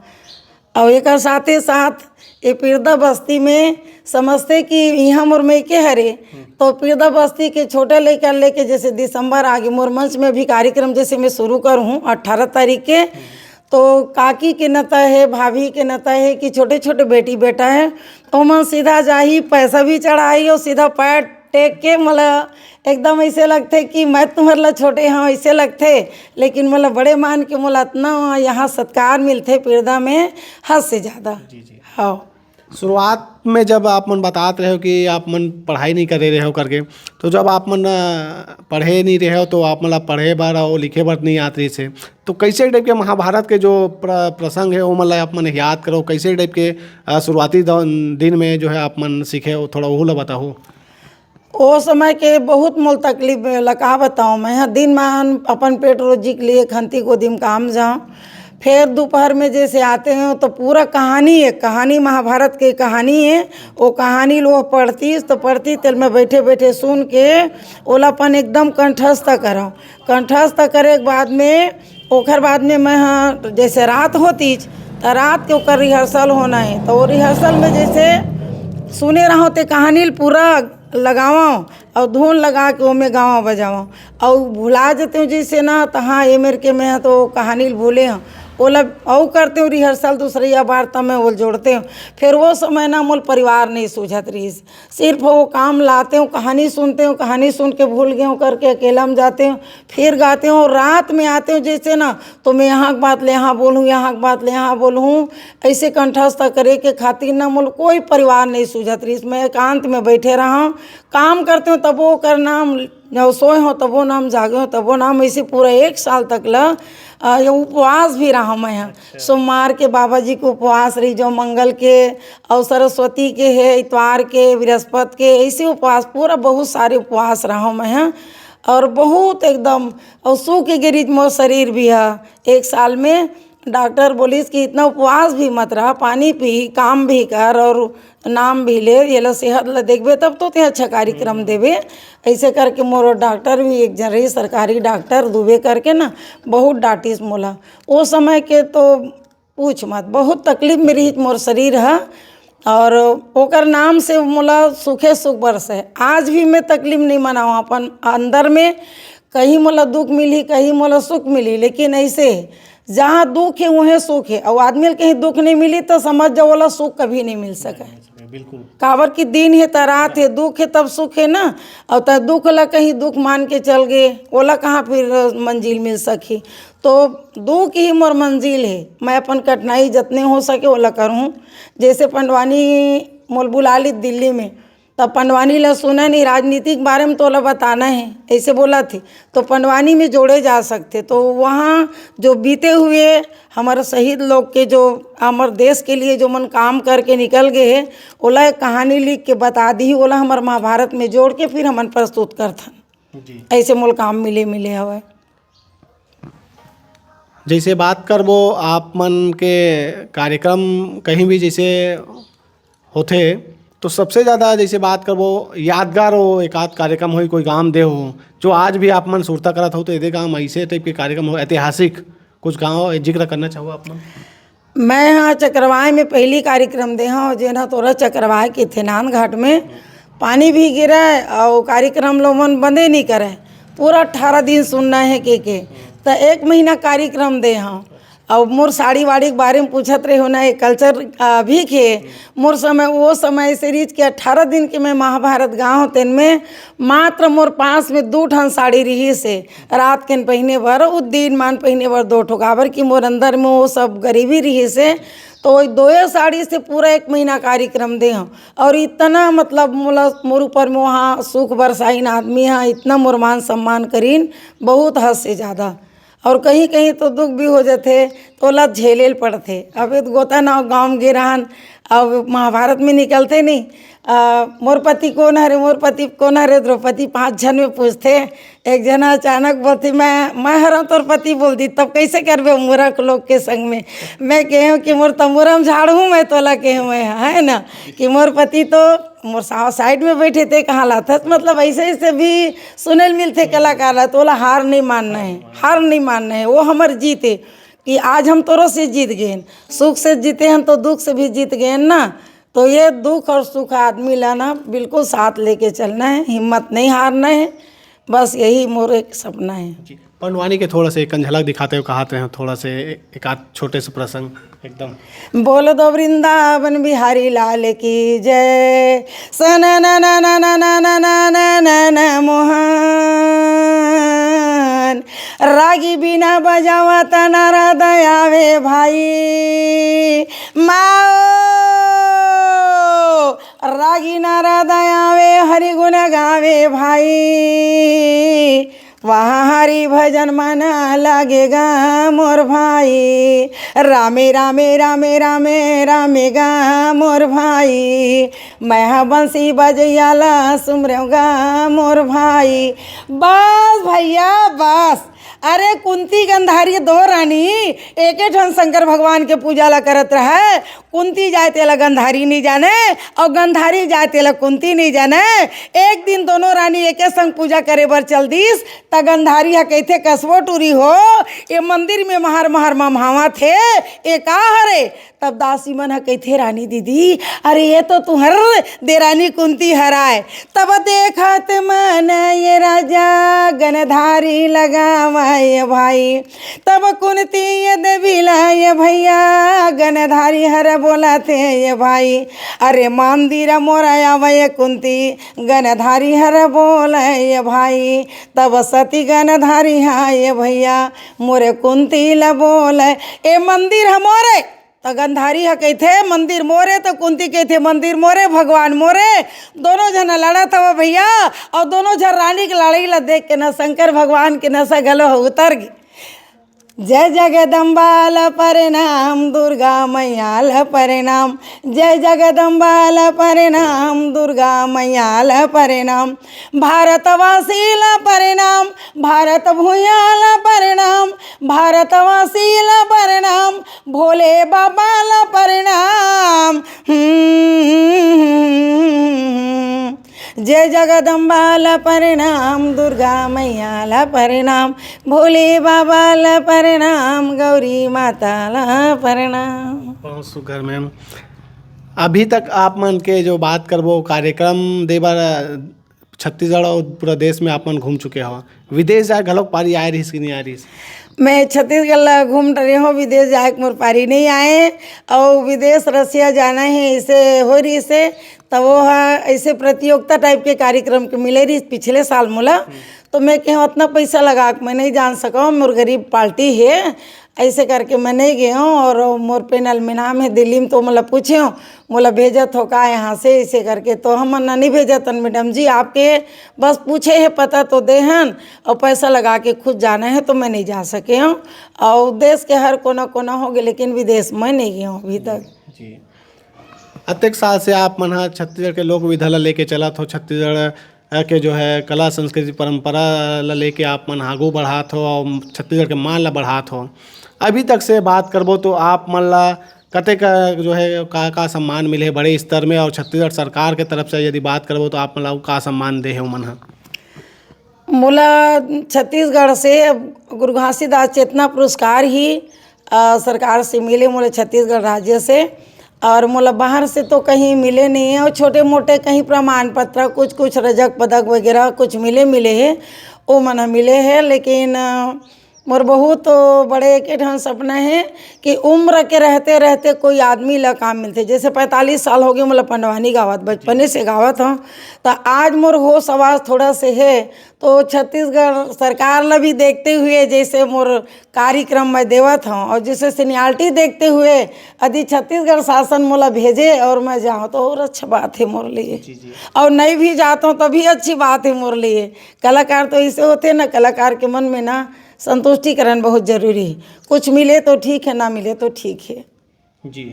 और एकर साथे साथ ये पिरदा बस्ती में समझथे कि इहाँ मोर मइके हरे, तो पिरदा बस्ती के छोटे लइका लेके, जैसे दिसंबर आगे मोर मंच में भी कार्यक्रम जैसे मैं शुरू करूँ अठारह तारीख के, तो काकी के नता हे, भाभी के नता हे कि छोटे छोटे बेटी बेटा हे, ओमन सीधा जाही, पैसा भी चढ़ाही और सीधा पैर टेक के मोला एकदम ऐसे लगथे कि मैं तुम्हर ला छोटे हूँ, ऐसे लगथे। लेकिन मोला बड़े मान के मोला इतना यहाँ सत्कार मिलथे पिरदा में, हद से ज़्यादा। जी, जी। हाँ। शुरुआत में जब आप मन बतात रहे हो कि आप मन पढ़ाई नहीं करे रहे हो करके, तो जब आप मन, अ, पढ़े नहीं रहे हो, तो आप मन ला पढ़े बर और लिखे बर नहीं आत रहिस हे, तो कैसे टाइप के महाभारत के जो प्र-, प्रसंग है, वो मन ला आप मन याद करो, कैसे टाइप के, अ, शुरुआती दौन-, दिन में जो है आप मन सीखे हो, थोड़ा वो ला बताओ। ओ समय के बहुत मोल तकलीफ ला का बताऊँ, मैं ह दिन मान अपन पेट रोजी के लिए खंती गोदी में काम जाऊँ, फिर दोपहर में जैसे आते हो तो पूरा कहानी, एक कहानी महाभारत के कहानी है, वो कहानी लो पढ़ती तो पढ़ती, तेल में बैठे बैठे सुन के ओला अपन एकदम कंठस्थ करो। कंठस्थ करे के बाद में, ओकर बाद में मैं ह जैसे रात होतीच, तो रात के ओकर रिहर्सल होना है, तो वो रिहर्सल में जैसे सुने रहो ते कहानी ल पूरा लगावो और धुन लगा के ओमे गावो बजावो और भुला जते हो जैसे ना, तो हाँ, ये मेर के मैं ह तो कहानी ल भूले हूँ, ओला अउ करते हो रिहर्सल दूसरैया बार, तब मैं ओल जोड़ते हूँ। फिर वो समय ना मोल परिवार नहीं सूझत रहीस, सिर्फ वो काम लाते हो, कहानी सुनते हो, कहानी सुन के भूल गए हो करके अकेला में जाते हो, फिर गाते हो। रात में आते हो जैसे ना, तो मैं यहाँ की बात ले यहाँ बोलूँ, यहाँ की बात ले यहाँ बोलूँ, ऐसे कंठस्थ करे के खातिर ना मोल कोई परिवार नहीं सूझत रहीस। मैं एकांत में बैठे रहा, काम करते हो तब वो कर नाम, जब सोए हो तब वो नाम, जागे हो तब वो नाम, ऐसे पूरा एक साल तक ला, अ, ये उपवास भी रहा मैं ह। अच्छा। सोमवार के बाबा जी के उपवास रही, जो मंगल के और सरस्वती के है, इतवार के, बृहस्पति के, ऐसे उपवास, पूरा बहुत सारे उपवास रहा मैं ह। और बहुत एकदम, और सूख के गिरिज मोर शरीर भी है एक साल में। डॉक्टर बोलिस कि इतना उपवास भी मत रहा, पानी पी, काम भी कर और नाम भी ले, ये ला सेहत ला देखबे तब तो ते अच्छा कार्यक्रम देबे। ऐसे करके मोर डॉक्टर भी एक जन रही, सरकारी डॉक्टर दुबे करके ना, बहुत डांटिस मोला। ओ समय के तो पूछ मत, बहुत तकलीफ में रही मोर शरीर ह। और ओकर नाम से मोला सुखे सुख बरसे। आज भी मैं तकलीफ नहीं मनाऊँ अपन अंदर में, कहीं मोला दुख मिली, कहीं मोला सुख मिली, लेकिन ऐसे जहाँ दुख है वहीं सुख है। और आदमी ल कहीं दुख नहीं मिली तो समझ जाओ, ओला सुख कभी नहीं मिल सके। बिल्कुल। काबर कि दिन है त रात है, दुख है तब सुख है ना। और त दुख ला कहीं दुख मान के चल गए, ओला कहाँ फिर मंजिल मिल सकी? तो दुख ही मोर मंजिल है। मैं अपन कठिनाई जितने हो सके ओला करूँ। जैसे पंडवानी मोल बुला ली दिल्ली में, तब पंडवानी ला सुना नहीं, राजनीति के बारे में तोला बताना है, ऐसे बोला थे। तो पंडवानी में जोड़े जा सकते। तो वहाँ जो बीते हुए हमारे शहीद लोग के, जो हमर देश के लिए जो मन काम करके निकल गए हैं, ओला एक कहानी लिख के बता दी, ओला हमर महाभारत में जोड़ के फिर हमन प्रस्तुत करथन। जी। ऐसे मोल काम मिले, मिले हवय। जैसे बात करबो आप मन के कार्यक्रम कहीं भी जैसे होथे, तो सबसे ज़्यादा जैसे बात करबो यादगार हो, एक आध कार्यक्रम हो, कोई गांव दे हो, जो आज भी आप मन सुरता करत हो, तो एदे गांव ऐसे टाइप के कार्यक्रम हो, ऐतिहासिक कुछ गांव जिक्र करना चाहो आप मन? मैं हाँ चक्रवाय में पहली कार्यक्रम दे हूँ, जेन ह तोरा चक्रवाय के थे नांदघाट में। पानी भी गिरा और कार्यक्रम लोगन बंदे नहीं करे, पूरा अठारह दिन सुनना है के के। तो एक महीना कार्यक्रम दे हूँ। और मोर साड़ी वाड़ी के बारे में पूछत रहे हो ना, ये कल्चर अभी के मोर समय, वो समय से रीच के अठारह दिन के मैं महाभारत गाँव तेन में मात्र मोर पास में दू ठन साड़ी रही से, रात के पहिने बर, उ दिन मान पहिने बर दो ठो, काबर कि मोर अंदर में वो सब गरीबी रही से। तो वही दोए साड़ी से पूरा एक महीना कार्यक्रम दे हूँ। और इतना मतलब मोला, मोर ऊपर में वहाँ सुख बरसाइन आदमी हा, इतना मोर मान सम्मान करीन, बहुत हद से ज़्यादा। और कहीं कहीं तो दुख भी हो जाते, तो ओला झेले ल पड़ते। अब ये गोता ना गाँव गे रहन, अब महाभारत में निकलते नहीं। आ, मोर पति कौन हरे, मोर पति कौन हरे, द्रौपदी पाँच झन में पूछते। एक जना अचानक बोलती, "मैं, मैं हरव तोर पति," बोल दी, "तब कैसे करबे मूर्ख लोग के संग में?" मैं कहे हूँ कि "मोर तंबूरा में झाड़ हूँ मैं तोला," कहे हूँ मैं, है ना, कि मोर पति तो मोर सा-, साइड में बैठे थे, कहाँ लाथस, मतलब ऐसे ऐसे भी सुने ल मिलते कलाकार ला, तो ओला हार नहीं मानना है, हार नहीं मानना है, वो हमर जीत है कि आज हम तोरो से जीत गए, सुख से जीते हैं तो दुख से भी जीत गए ना। तो ये दुख और सुख आदमी ला ना बिल्कुल साथ लेके चलना है, हिम्मत नहीं हारना है, बस यही मोर एक सपना है। जी, पंडवानी के थोड़ा से एक झलक दिखाते हुए कहाते हैं, थोड़ा से एक आध छोटे से प्रसंग एकदम। बोल दो वृंदावन बिहारी लाल की जय। सननननननननननननन मोहन, रागी बिना बजावत नारद आवे भाई। माओ रागी नारद आवे, हरि गुण गावे भाई, वहाँ हरि भजन मन लागेगा मोर भाई। रामे, रामे, रामे, रामे, रामेगा मोर भाई, मैं ह बंसी बजैया ला सुमरेगा मोर भाई। बस भैया, बस। अरे, कुंती गंधारी दो रानी एके ठन शंकर भगवान के पूजा ला करत रहय। कुंती जाय तेला गंधारी नइ जाने, अउ गंधारी जाय तेला कुंती नइ जाने। एक दिन दोनों रानी एके संग पूजा करे बर चल दिस, त गंधारी ह कहिथे, "कसवो टूरी हो, ए मंदिर में महर महर ममहावत हे, ए का हरे?" तब दासी मन ह कहिथे, "रानी दीदी, अरे, ये तो तुंहर देरानी कुंती हराय।" तब देखत मन ये राजा गनधारी लगावय भाई, तब कुंती ये देवी ला ये भैया, गनधारी हर बोलत हे ये भाई, अरे मंदिर मोर आवय कुंती, गनधारी हर बोलय ये भाई, तब सती गनधारी हा ये भैया, मोरे कुंती ला बोलय, ए मंदिर ह मोरे। त गंधारी ह कहिथे, "मंदिर मोरे," त कुंती कहिथे, "मंदिर मोरे, भगवान मोरे।" दोनों झन लड़त हवय भैया, अउ दोनों झन रानी के लड़ाई ला देख के न शंकर भगवान के नशा घलो ह उतर गे। जय जगदम्बा ल प्रणाम, दुर्गा मैया ल प्रणाम, जय जगदम्बा ल प्रणाम, दुर्गा मैया ल प्रणाम, भारतवासी ल प्रणाम, भारत भुइयां ल प्रणाम, भारतवासी ल प्रणाम, भोले बाबा ल प्रणाम। हम्म। जय जगदम्बा ल प्रणाम, दुर्गा मैया ल प्रणाम, भोले बाबा ल प्रणाम, गौरी माता ल प्रणाम। बहुत सुघर मैम। अभी तक आप मन के जो बात करबो, कार्यक्रम दे बर छत्तीसगढ़ अउ पूरा देश में आप मन घूम चुके हव, विदेश जाए घलोक पारी आए रहिस कि नहीं आए रहिस? मैं छत्तीसगढ़ ला घूम डरे हूँ, विदेश जाए के मोर पारी नहीं आए। अउ विदेश रसिया जाना है, ऐसे हो रहिस हे, त वो ह ऐसे प्रतियोगिता टाइप के कार्यक्रम के मिले रहिस पिछले साल मोला। तो मैं कहें, "उतना पैसा लगा के मैं नहीं जान सकूँ, मोर गरीब पार्टी है।" ऐसे करके मैं नहीं गए हूँ। और मोर पैनल में नाम है दिल्ली में, तो मोला पूछे हूँ, "मोला भेजत हो का यहाँ से?" ऐसे करके तो हमन नहीं भेजत हन मैडम जी, आपके बस पूछे है, पता तो दे हन, और पैसा लगा के खुद जाना है, तो मैं नहीं जा सके हूँ। और देश के हर कोना कोना हो गए, लेकिन विदेश मैं नहीं गए हूँ अभी तक। जी। अतेक साल से आप मन ह छत्तीसगढ़ के लोक विधा ल लेके चलत हो, छत्तीसगढ़, अ, के जो है कला संस्कृति परंपरा ल लेके आप मन आगू बढ़ात हो और छत्तीसगढ़ के मान ल बढ़ात हो। अभी तक से बात करबो तो आप मन ल कतेक, अ, जो है का, का सम्मान मिले हे बड़े स्तर में, और छत्तीसगढ़ सरकार के तरफ से यदि बात करबो तो आप मन ल का सम्मान दे हे ओमन ह? मोला छत्तीसगढ़ से गुरु घासीदास चेतना पुरस्कार ही, अ, सरकार से मिले मोला छत्तीसगढ़ राज्य से, और मोला बाहर से तो कहीं मिले नहीं है। और छोटे मोटे कहीं प्रमाण पत्र, कुछ कुछ रजक पदक वगैरह कुछ मिले, मिले है, वो मन मिले है। लेकिन, अ, मोर बहुत बड़े एक ठन सपना है कि उम्र के रहते रहते कोई आदमी ला काम मिलथे। जैसे पैंतालीस साल हो गए मोला पंडवानी गावत, बचपने से गावत हूँ, तो आज मोर होश आवाज थोड़ा से है, तो छत्तीसगढ़ सरकार ला भी देखते हुए जैसे मोर कार्यक्रम मैं देवत हूँ और जैसे सीनियरिटी देखते हुए यदि छत्तीसगढ़ शासन मोला भेजे और मैं जाऊँ तो और अच्छा बात है मोर लिए। जी, जी। और नहीं भी जाता हूँ तभी अच्छी बात है मोर लिए। कलाकार तो ऐसे होते हैं ना, कलाकार के मन में ना संतुष्टिकरण बहुत जरूरी है। कुछ मिले तो ठीक है, ना मिले तो ठीक है। जी,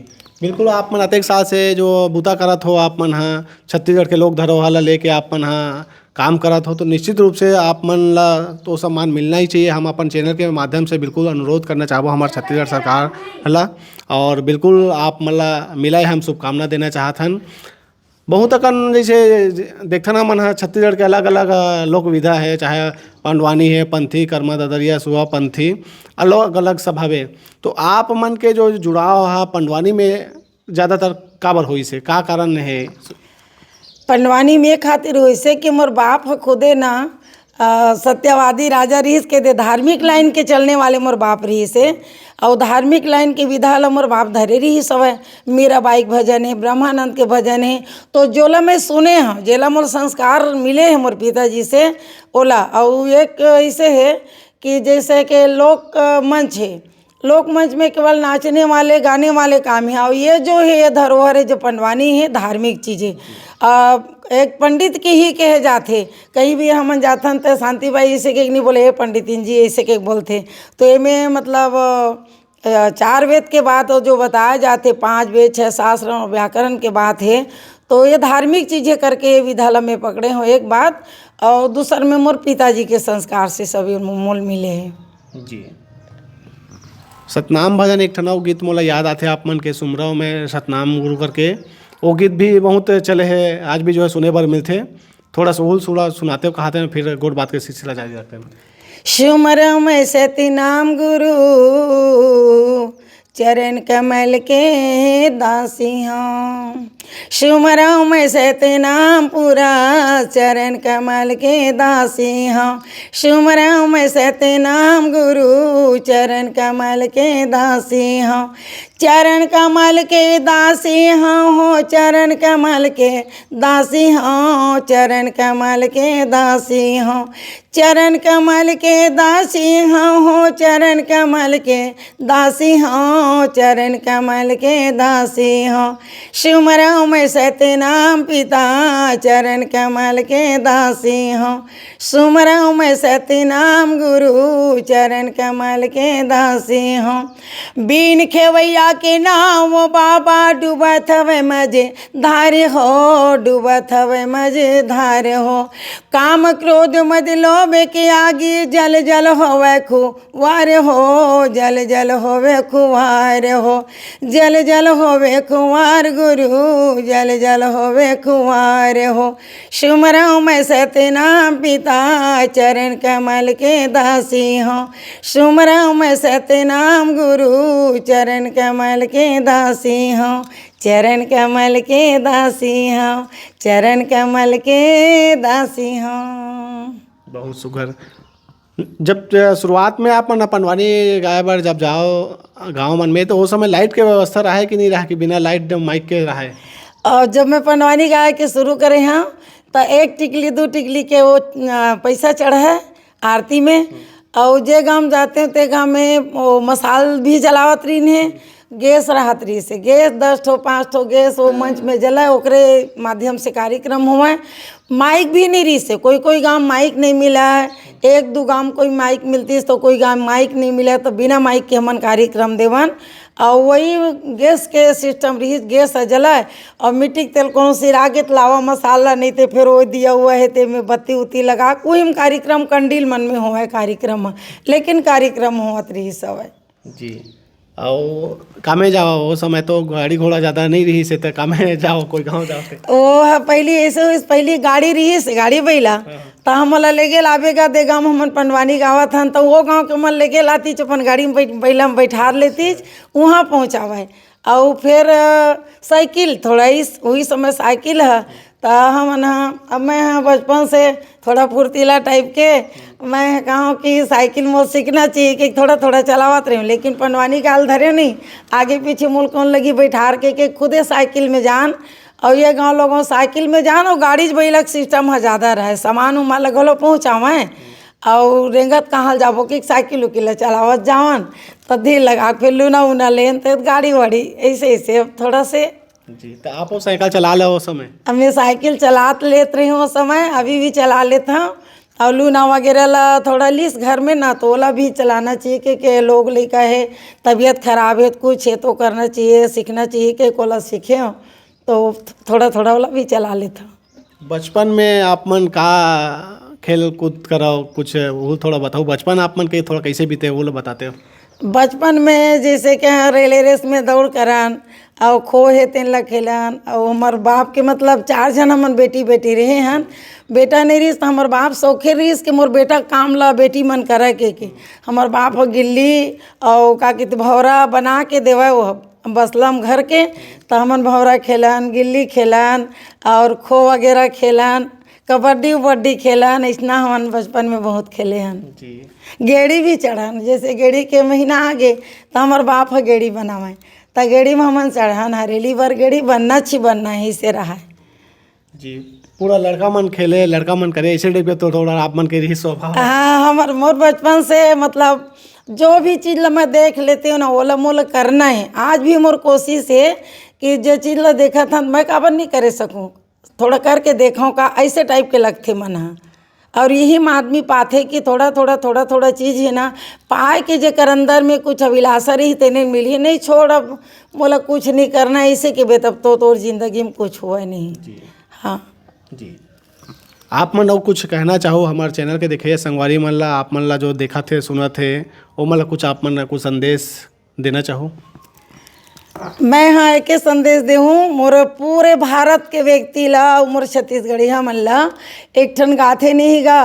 बिल्कुल, आप मन अतेक साल से जो बूता करत हो, आप मन ह छत्तीसगढ़ के लोक धरोहर ला लेके आप मन ह काम करत हो, तो निश्चित रूप से आप मन ला तो सम्मान मिलना ही चाहिए। हम अपन चैनल के माध्यम से बिल्कुल अनुरोध करना चाहबो हमारे छत्तीसगढ़ सरकार ला, और बिल्कुल आप मन ला मिला है, हम शुभकामना देना चाहत हन। बहुत अकन जैसे देखथन हमन ह छत्तीसगढ़ के अलग-अलग, अ, लोक विधा हे, चाहे पंडवानी हे, पंथी, कर्मा, ददरिया, सुआ, पंथी, अलग-अलग सब हवे। तो आप मन के जो जुड़ाव ह पंडवानी में ज़्यादातर काबर होइस हे, का कारण हे? पंडवानी में ये खातिर होइस हे कि मोर बाप ह खुदे ना, अ, सत्यवादी राजा रिहिस के दे धार्मिक लाइन के चलने वाले मोर बाप रिहिस हे। अउ धार्मिक लाइन के विधा ल मोर बाप धरे रिहिस हवय। मीराबाई के भजन हे, ब्रह्मानंद के भजन हे, तो जोला मैं सुने हव, जेला मोर संस्कार मिले हे मोर पिताजी से, ओला। अउ एक अइसे हे कि जैसे के लोक, अ, मंच हे, लोकमंच में केवल नाचने वाले, गाने वाले काम हे। और ये जो हे, ये धरोहर हे, जो पंडवानी हे, धार्मिक चीज हे। आ, एक पंडित के ही कहे जाथे। कहीं भी हमन जाथन त शांति बाई ऐसे के नहीं बोले, "हे पंडितिन जी", ऐसे के बोलथे। तो एमे मतलब, अ, चार वेद के बात और जो बताए जाथे, पांच वेद, छह शास्त्र और व्याकरण के बात हे। तो ये धार्मिक चीजें करके ये विधा ल मैं पकड़े हों, एक बात। और दूसर में मोर पिताजी के संस्कार से सभी मोल मिले हे। जी। सतनाम भजन एक ठन अउ गीत मोला याद आथे, आप मन के सुमरव में सतनाम गुरु करके, वो गीत भी बहुत चले हे, आज भी जो है सुने बर मिलथे। थोड़ा सा ओल थोड़ा सुनाते हो, कहाते हैं, फिर गोठ बात के सिलसिला जारी रखते हैं। सुमरव में सतनाम गुरु, चरण कमल के दासी हौं। सुमरव में सतनाम पूरा, चरण कमल के दासी हौं। सुमरव में सतनाम गुरु, चरण कमल के दासी हौं। चरण कमल के दासी हौं हो, चरण कमल के दासी हौं, चरण कमल के दासी हौं। चरण कमल के दासी हौं हो, चरण कमल के दासी हौं, चरण कमल के दासी हौं। सुमरव में सतनाम पिता, चरण कमल के दासी हौं। सुमरव में सतनाम गुरु, चरण कमल के दासी हौं। बीन खेवैया के नाव बाबा, डूबत हवय मझधार हो, डूबत हवय मझधार हो। काम क्रोध मद लोभ के आगी, जल जल होवय खुवार हो, जल जल होवय खुवार हो। जल जल होवय खुवार गुरु, जल जल होवय खुवार हो। सुमरव में सतनाम पिता, चरण कमल के दासी हौं। सुमरव में सतनाम गुरु, चरण कमल के दासी हौं। चरण कमल के दासी हौं, चरण कमल के दासी हौं। बहुत सुघर। जब, अ, शुरुआत में आप मन पंडवानी गाए बर जब जाओ गाँव मन में, तो वो समय लाइट के व्यवस्था रहे कि नहीं रहे, कि बिना लाइट माइक के रहे? और जब मैं पंडवानी गाए के शुरू करे हौं, तो एक टिकली, दू टिकली के वो, अ, पैसा चढ़े आरती में। और जे गाँव जाते हौं, ते गाँव में वो मसाल भी जलावत रहिन हे, गैस रहत रहिस हे, गैस दस ठो, पाँच ठो गैस वो मंच में जले, ओकरे माध्यम से कार्यक्रम होवय। माइक भी नहीं रहिस हे, कोई कोई गाँव माइक नहीं मिलय, एक दू गाँव कोई माइक मिलतिस तो कोई गाँव माइक नहीं मिलय, तो बिना माइक के हमन कार्यक्रम देवन। और वही गैस के सिस्टम रहिस, गैस ह जलय और मिट्टी के तेल कोनो सिरागे त लावा मसाला, नहीं ते फिर वो दिया हुआ हे, ते में बत्ती उत्ती लगा के वही में कार्यक्रम कंडील मन में होवय कार्यक्रम ह, लेकिन कार्यक्रम होवत रहिस हवय। जी। अउ कामे जाओ, वो समय तो गाड़ी घोड़ा ज़्यादा नहीं रहिस हे, त कामे जाओ, कोई गाँव जाओ ते। ओ ह, पहली ऐसे होइस, पहली गाड़ी रहिस, गाड़ी बैला। हाँ, हाँ। त हमला लेगे लाबे गा दे गाँव, हमन पंडवानी गावत हन, त वो गाँव के मन लेगे लातिच, अपन गाड़ी में बैठ, बैला में बैठार लेतिच, उहाँ पहुँचावय। अउ फेर, अ, साइकिल थोड़ा इस, वही समय साइकिल ह, त हमन ह, अब मैं ह बचपन से थोड़ा फुर्तीला टाइप के, मैं ह कहूँ कि साइकिल मोर सीखना चाहिए, कि थोड़ा थोड़ा चलावत रही हूँ, लेकिन पंडवानी काल धरे नहीं, आगे पीछे मोल कौन लगी बैठार के, के खुदे साइकिल में जान। और ये गाँव लोगों साइकिल में जान, और गाड़ी बैलक सिस्टम ह ज़्यादा रहे, सामान उमान ल घलो पहुँचावें, और रेंगत कहाँ ल जाबो कि साइकिल उकिल ल चलावत जावन, त धीर लगा के फिर लूना उना लेन, त गाड़ी वाड़ी ऐसे ऐसे थोड़ा से। जी, त आपो साइकिल चला ले ओ समय? अब मैं साइकिल चलात लेत रही हूँ ओ समय, अभी भी चला लेत हूँ। और लूना वगैरह ला थोड़ा लिस घर में ना, तो ओला भी चलाना चाहिए, के, के लोग लइका हे, तबीयत खराब हे, कुछ हे तो करना चाहिए, सीखना चाहिए, के कोला सीखे हो, तो थोड़ा थोड़ा ओला भी चला लेत हूँ। बचपन में आप मन का खेल कूद करव, कुछ वो थोड़ा बताओ, बचपन आप मन के थोड़ा कैसे बीते, वो लोग बताते हो? बचपन में जैसे कि हाँ, रेले रेस में दौड़ करन, अउ खो हे तेन ला खेलन, अउ हमर बाप के मतलब चार झन हमन बेटी बेटी रहे हन। बेटा नहीं रहिस त हमर बाप शौखे रहिस कि मोर बेटा काम ला बेटी मन करे के, के। हमर बाप ह गिल्ली अउ का कहते भौरा बना के देवय, वो बसलम घर के, त हमन भौरा खेलन, गिल्ली खेलन और खो वगैरह खेलन, कबड्डी उबड्डी खेलन, अइसना हमन बचपन में बहुत खेले हन। जी। गेड़ी भी चढ़न, जैसे गेड़ी के महीना आ गे, त हमर बाप ह गेड़ी बनावय, त गेड़ी में हमन चढ़न, हरेली बर गेड़ी बनना छी बनना ही से रहय। जी, पूरा लड़का मन खेले, लड़का मन करे, ऐसे टाइप के तो थोड़ा आप मन के रही स्वभाव। हाँ, हमर, मोर बचपन से मतलब जो भी चीज ला मैं देख लेती हूँ ना, ओला मोला करना है। आज भी मोर कोशिश है कि जो चीज ला देखत हन, मैं काबर नहीं करे सकूँ, थोड़ा करके देखो का, ऐसे टाइप के लगथे मन ह। और यही में आदमी पाथे कि थोड़ा थोड़ा, थोड़ा थोड़ा चीज है ना, पाए के जेकर अंदर में कुछ अभिलाषा रही, तेने मिली नहीं। छोड़, अब मोला कुछ नहीं करना है, इसे के बे तब तो तोर जिंदगी में कुछ हुआ नहीं। जी। हाँ। जी। आप मन अउ कुछ कहना चाहो हमारे चैनल के देखइया संगवारी मन ला, आप मन ला जो देखत हे, सुनत हे, ओमन ला कुछ, आप मन ला कुछ संदेश देना चाहो? मैं हाँ एके संदेश देहूँ मोर पूरे भारत के व्यक्ति ला अउ मोर छत्तीसगढ़िया मन ला। एक ठन गाथे नहीं गा,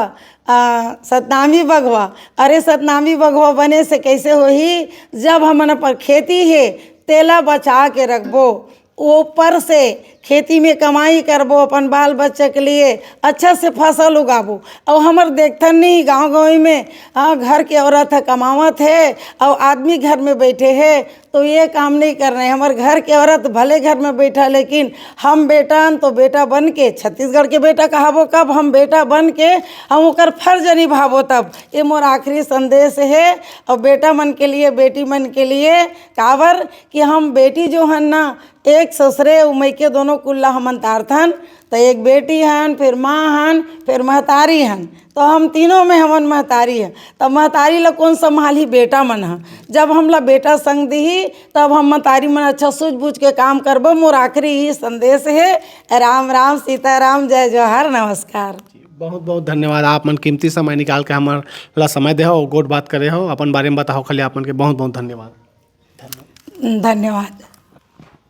आ, सतनामी बघवा। अरे सतनामी बघवा बने से कैसे होही, जब हमन अपन खेती हे तेला बचा के रखबो, ऊपर से खेती में कमाई करबो, अपन बाल बच्चा के लिए अच्छा से फसल उगाबो। अउ हमर देखथन नहीं गाँव गाँव में, हाँ, घर के औरत ह कमावत है अउ आदमी घर में बैठे है, तो ये काम नहीं करना है। हमर घर के औरत भले घर में बैठा, लेकिन हम बेटा हन तो बेटा बन के, छत्तीसगढ़ के बेटा कहाबो कब, हम बेटा बन के हम ओकर फर्ज निभाबो तब। ये मोर आखिरी संदेश है। और बेटा मन के लिए, बेटी मन के लिए, काबर कि हम बेटी जो हन ना, एक ससुरे अउ मइके दोनों कुल ला हमन तारथन। त एक बेटी हन, फिर माँ हन, फिर महतारी हन। तो हम तीनों में हमन महतारी हन। त महतारी ला कौन संभालही? बेटा मन ह। जब हमला बेटा संग दिही, तब हम महतारी मन अच्छा सूझ बूझ के काम करबो। मोर आखिरी ही संदेश हे। राम राम, सीताराम, जय जोहार, नमस्कार। बहुत बहुत धन्यवाद, आप मन कीमती समय निकाल के हमर ला समय दे हो, गोठ बात करे हो, अपन बारे में बताओ खाली आप मन के। बहुत बहुत धन्यवाद। धन्यवाद।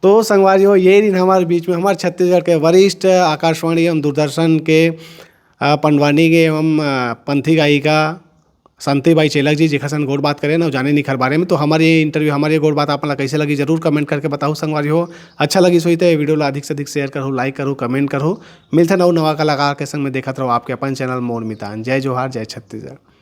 तो संगवारी हो, ये दिन हमारे बीच में हमारे छत्तीसगढ़ के वरिष्ठ आकाशवाणी एवं दूरदर्शन के, अ, पंडवानी के एवं, अ, पंथी गायिका शांति बाई चेलक जी, जेकर संग गोठ बात करे ना, जाने निखर बारे में। तो हमारे ये इंटरव्यू, हमारे ये गोठ बात आप मन ला कैसे लगी, जरूर कमेंट करके बताओ संगवारी हो। अच्छा लगी सोई तो ये वीडियो ला अधिक से अधिक शेयर करो, लाइक करो, कमेंट करो। मिलते हैं नवा कलाकार के संग में, देखत रहो आपके अपन चैनल मोर मितान। जय जोहार, जय छत्तीसगढ़।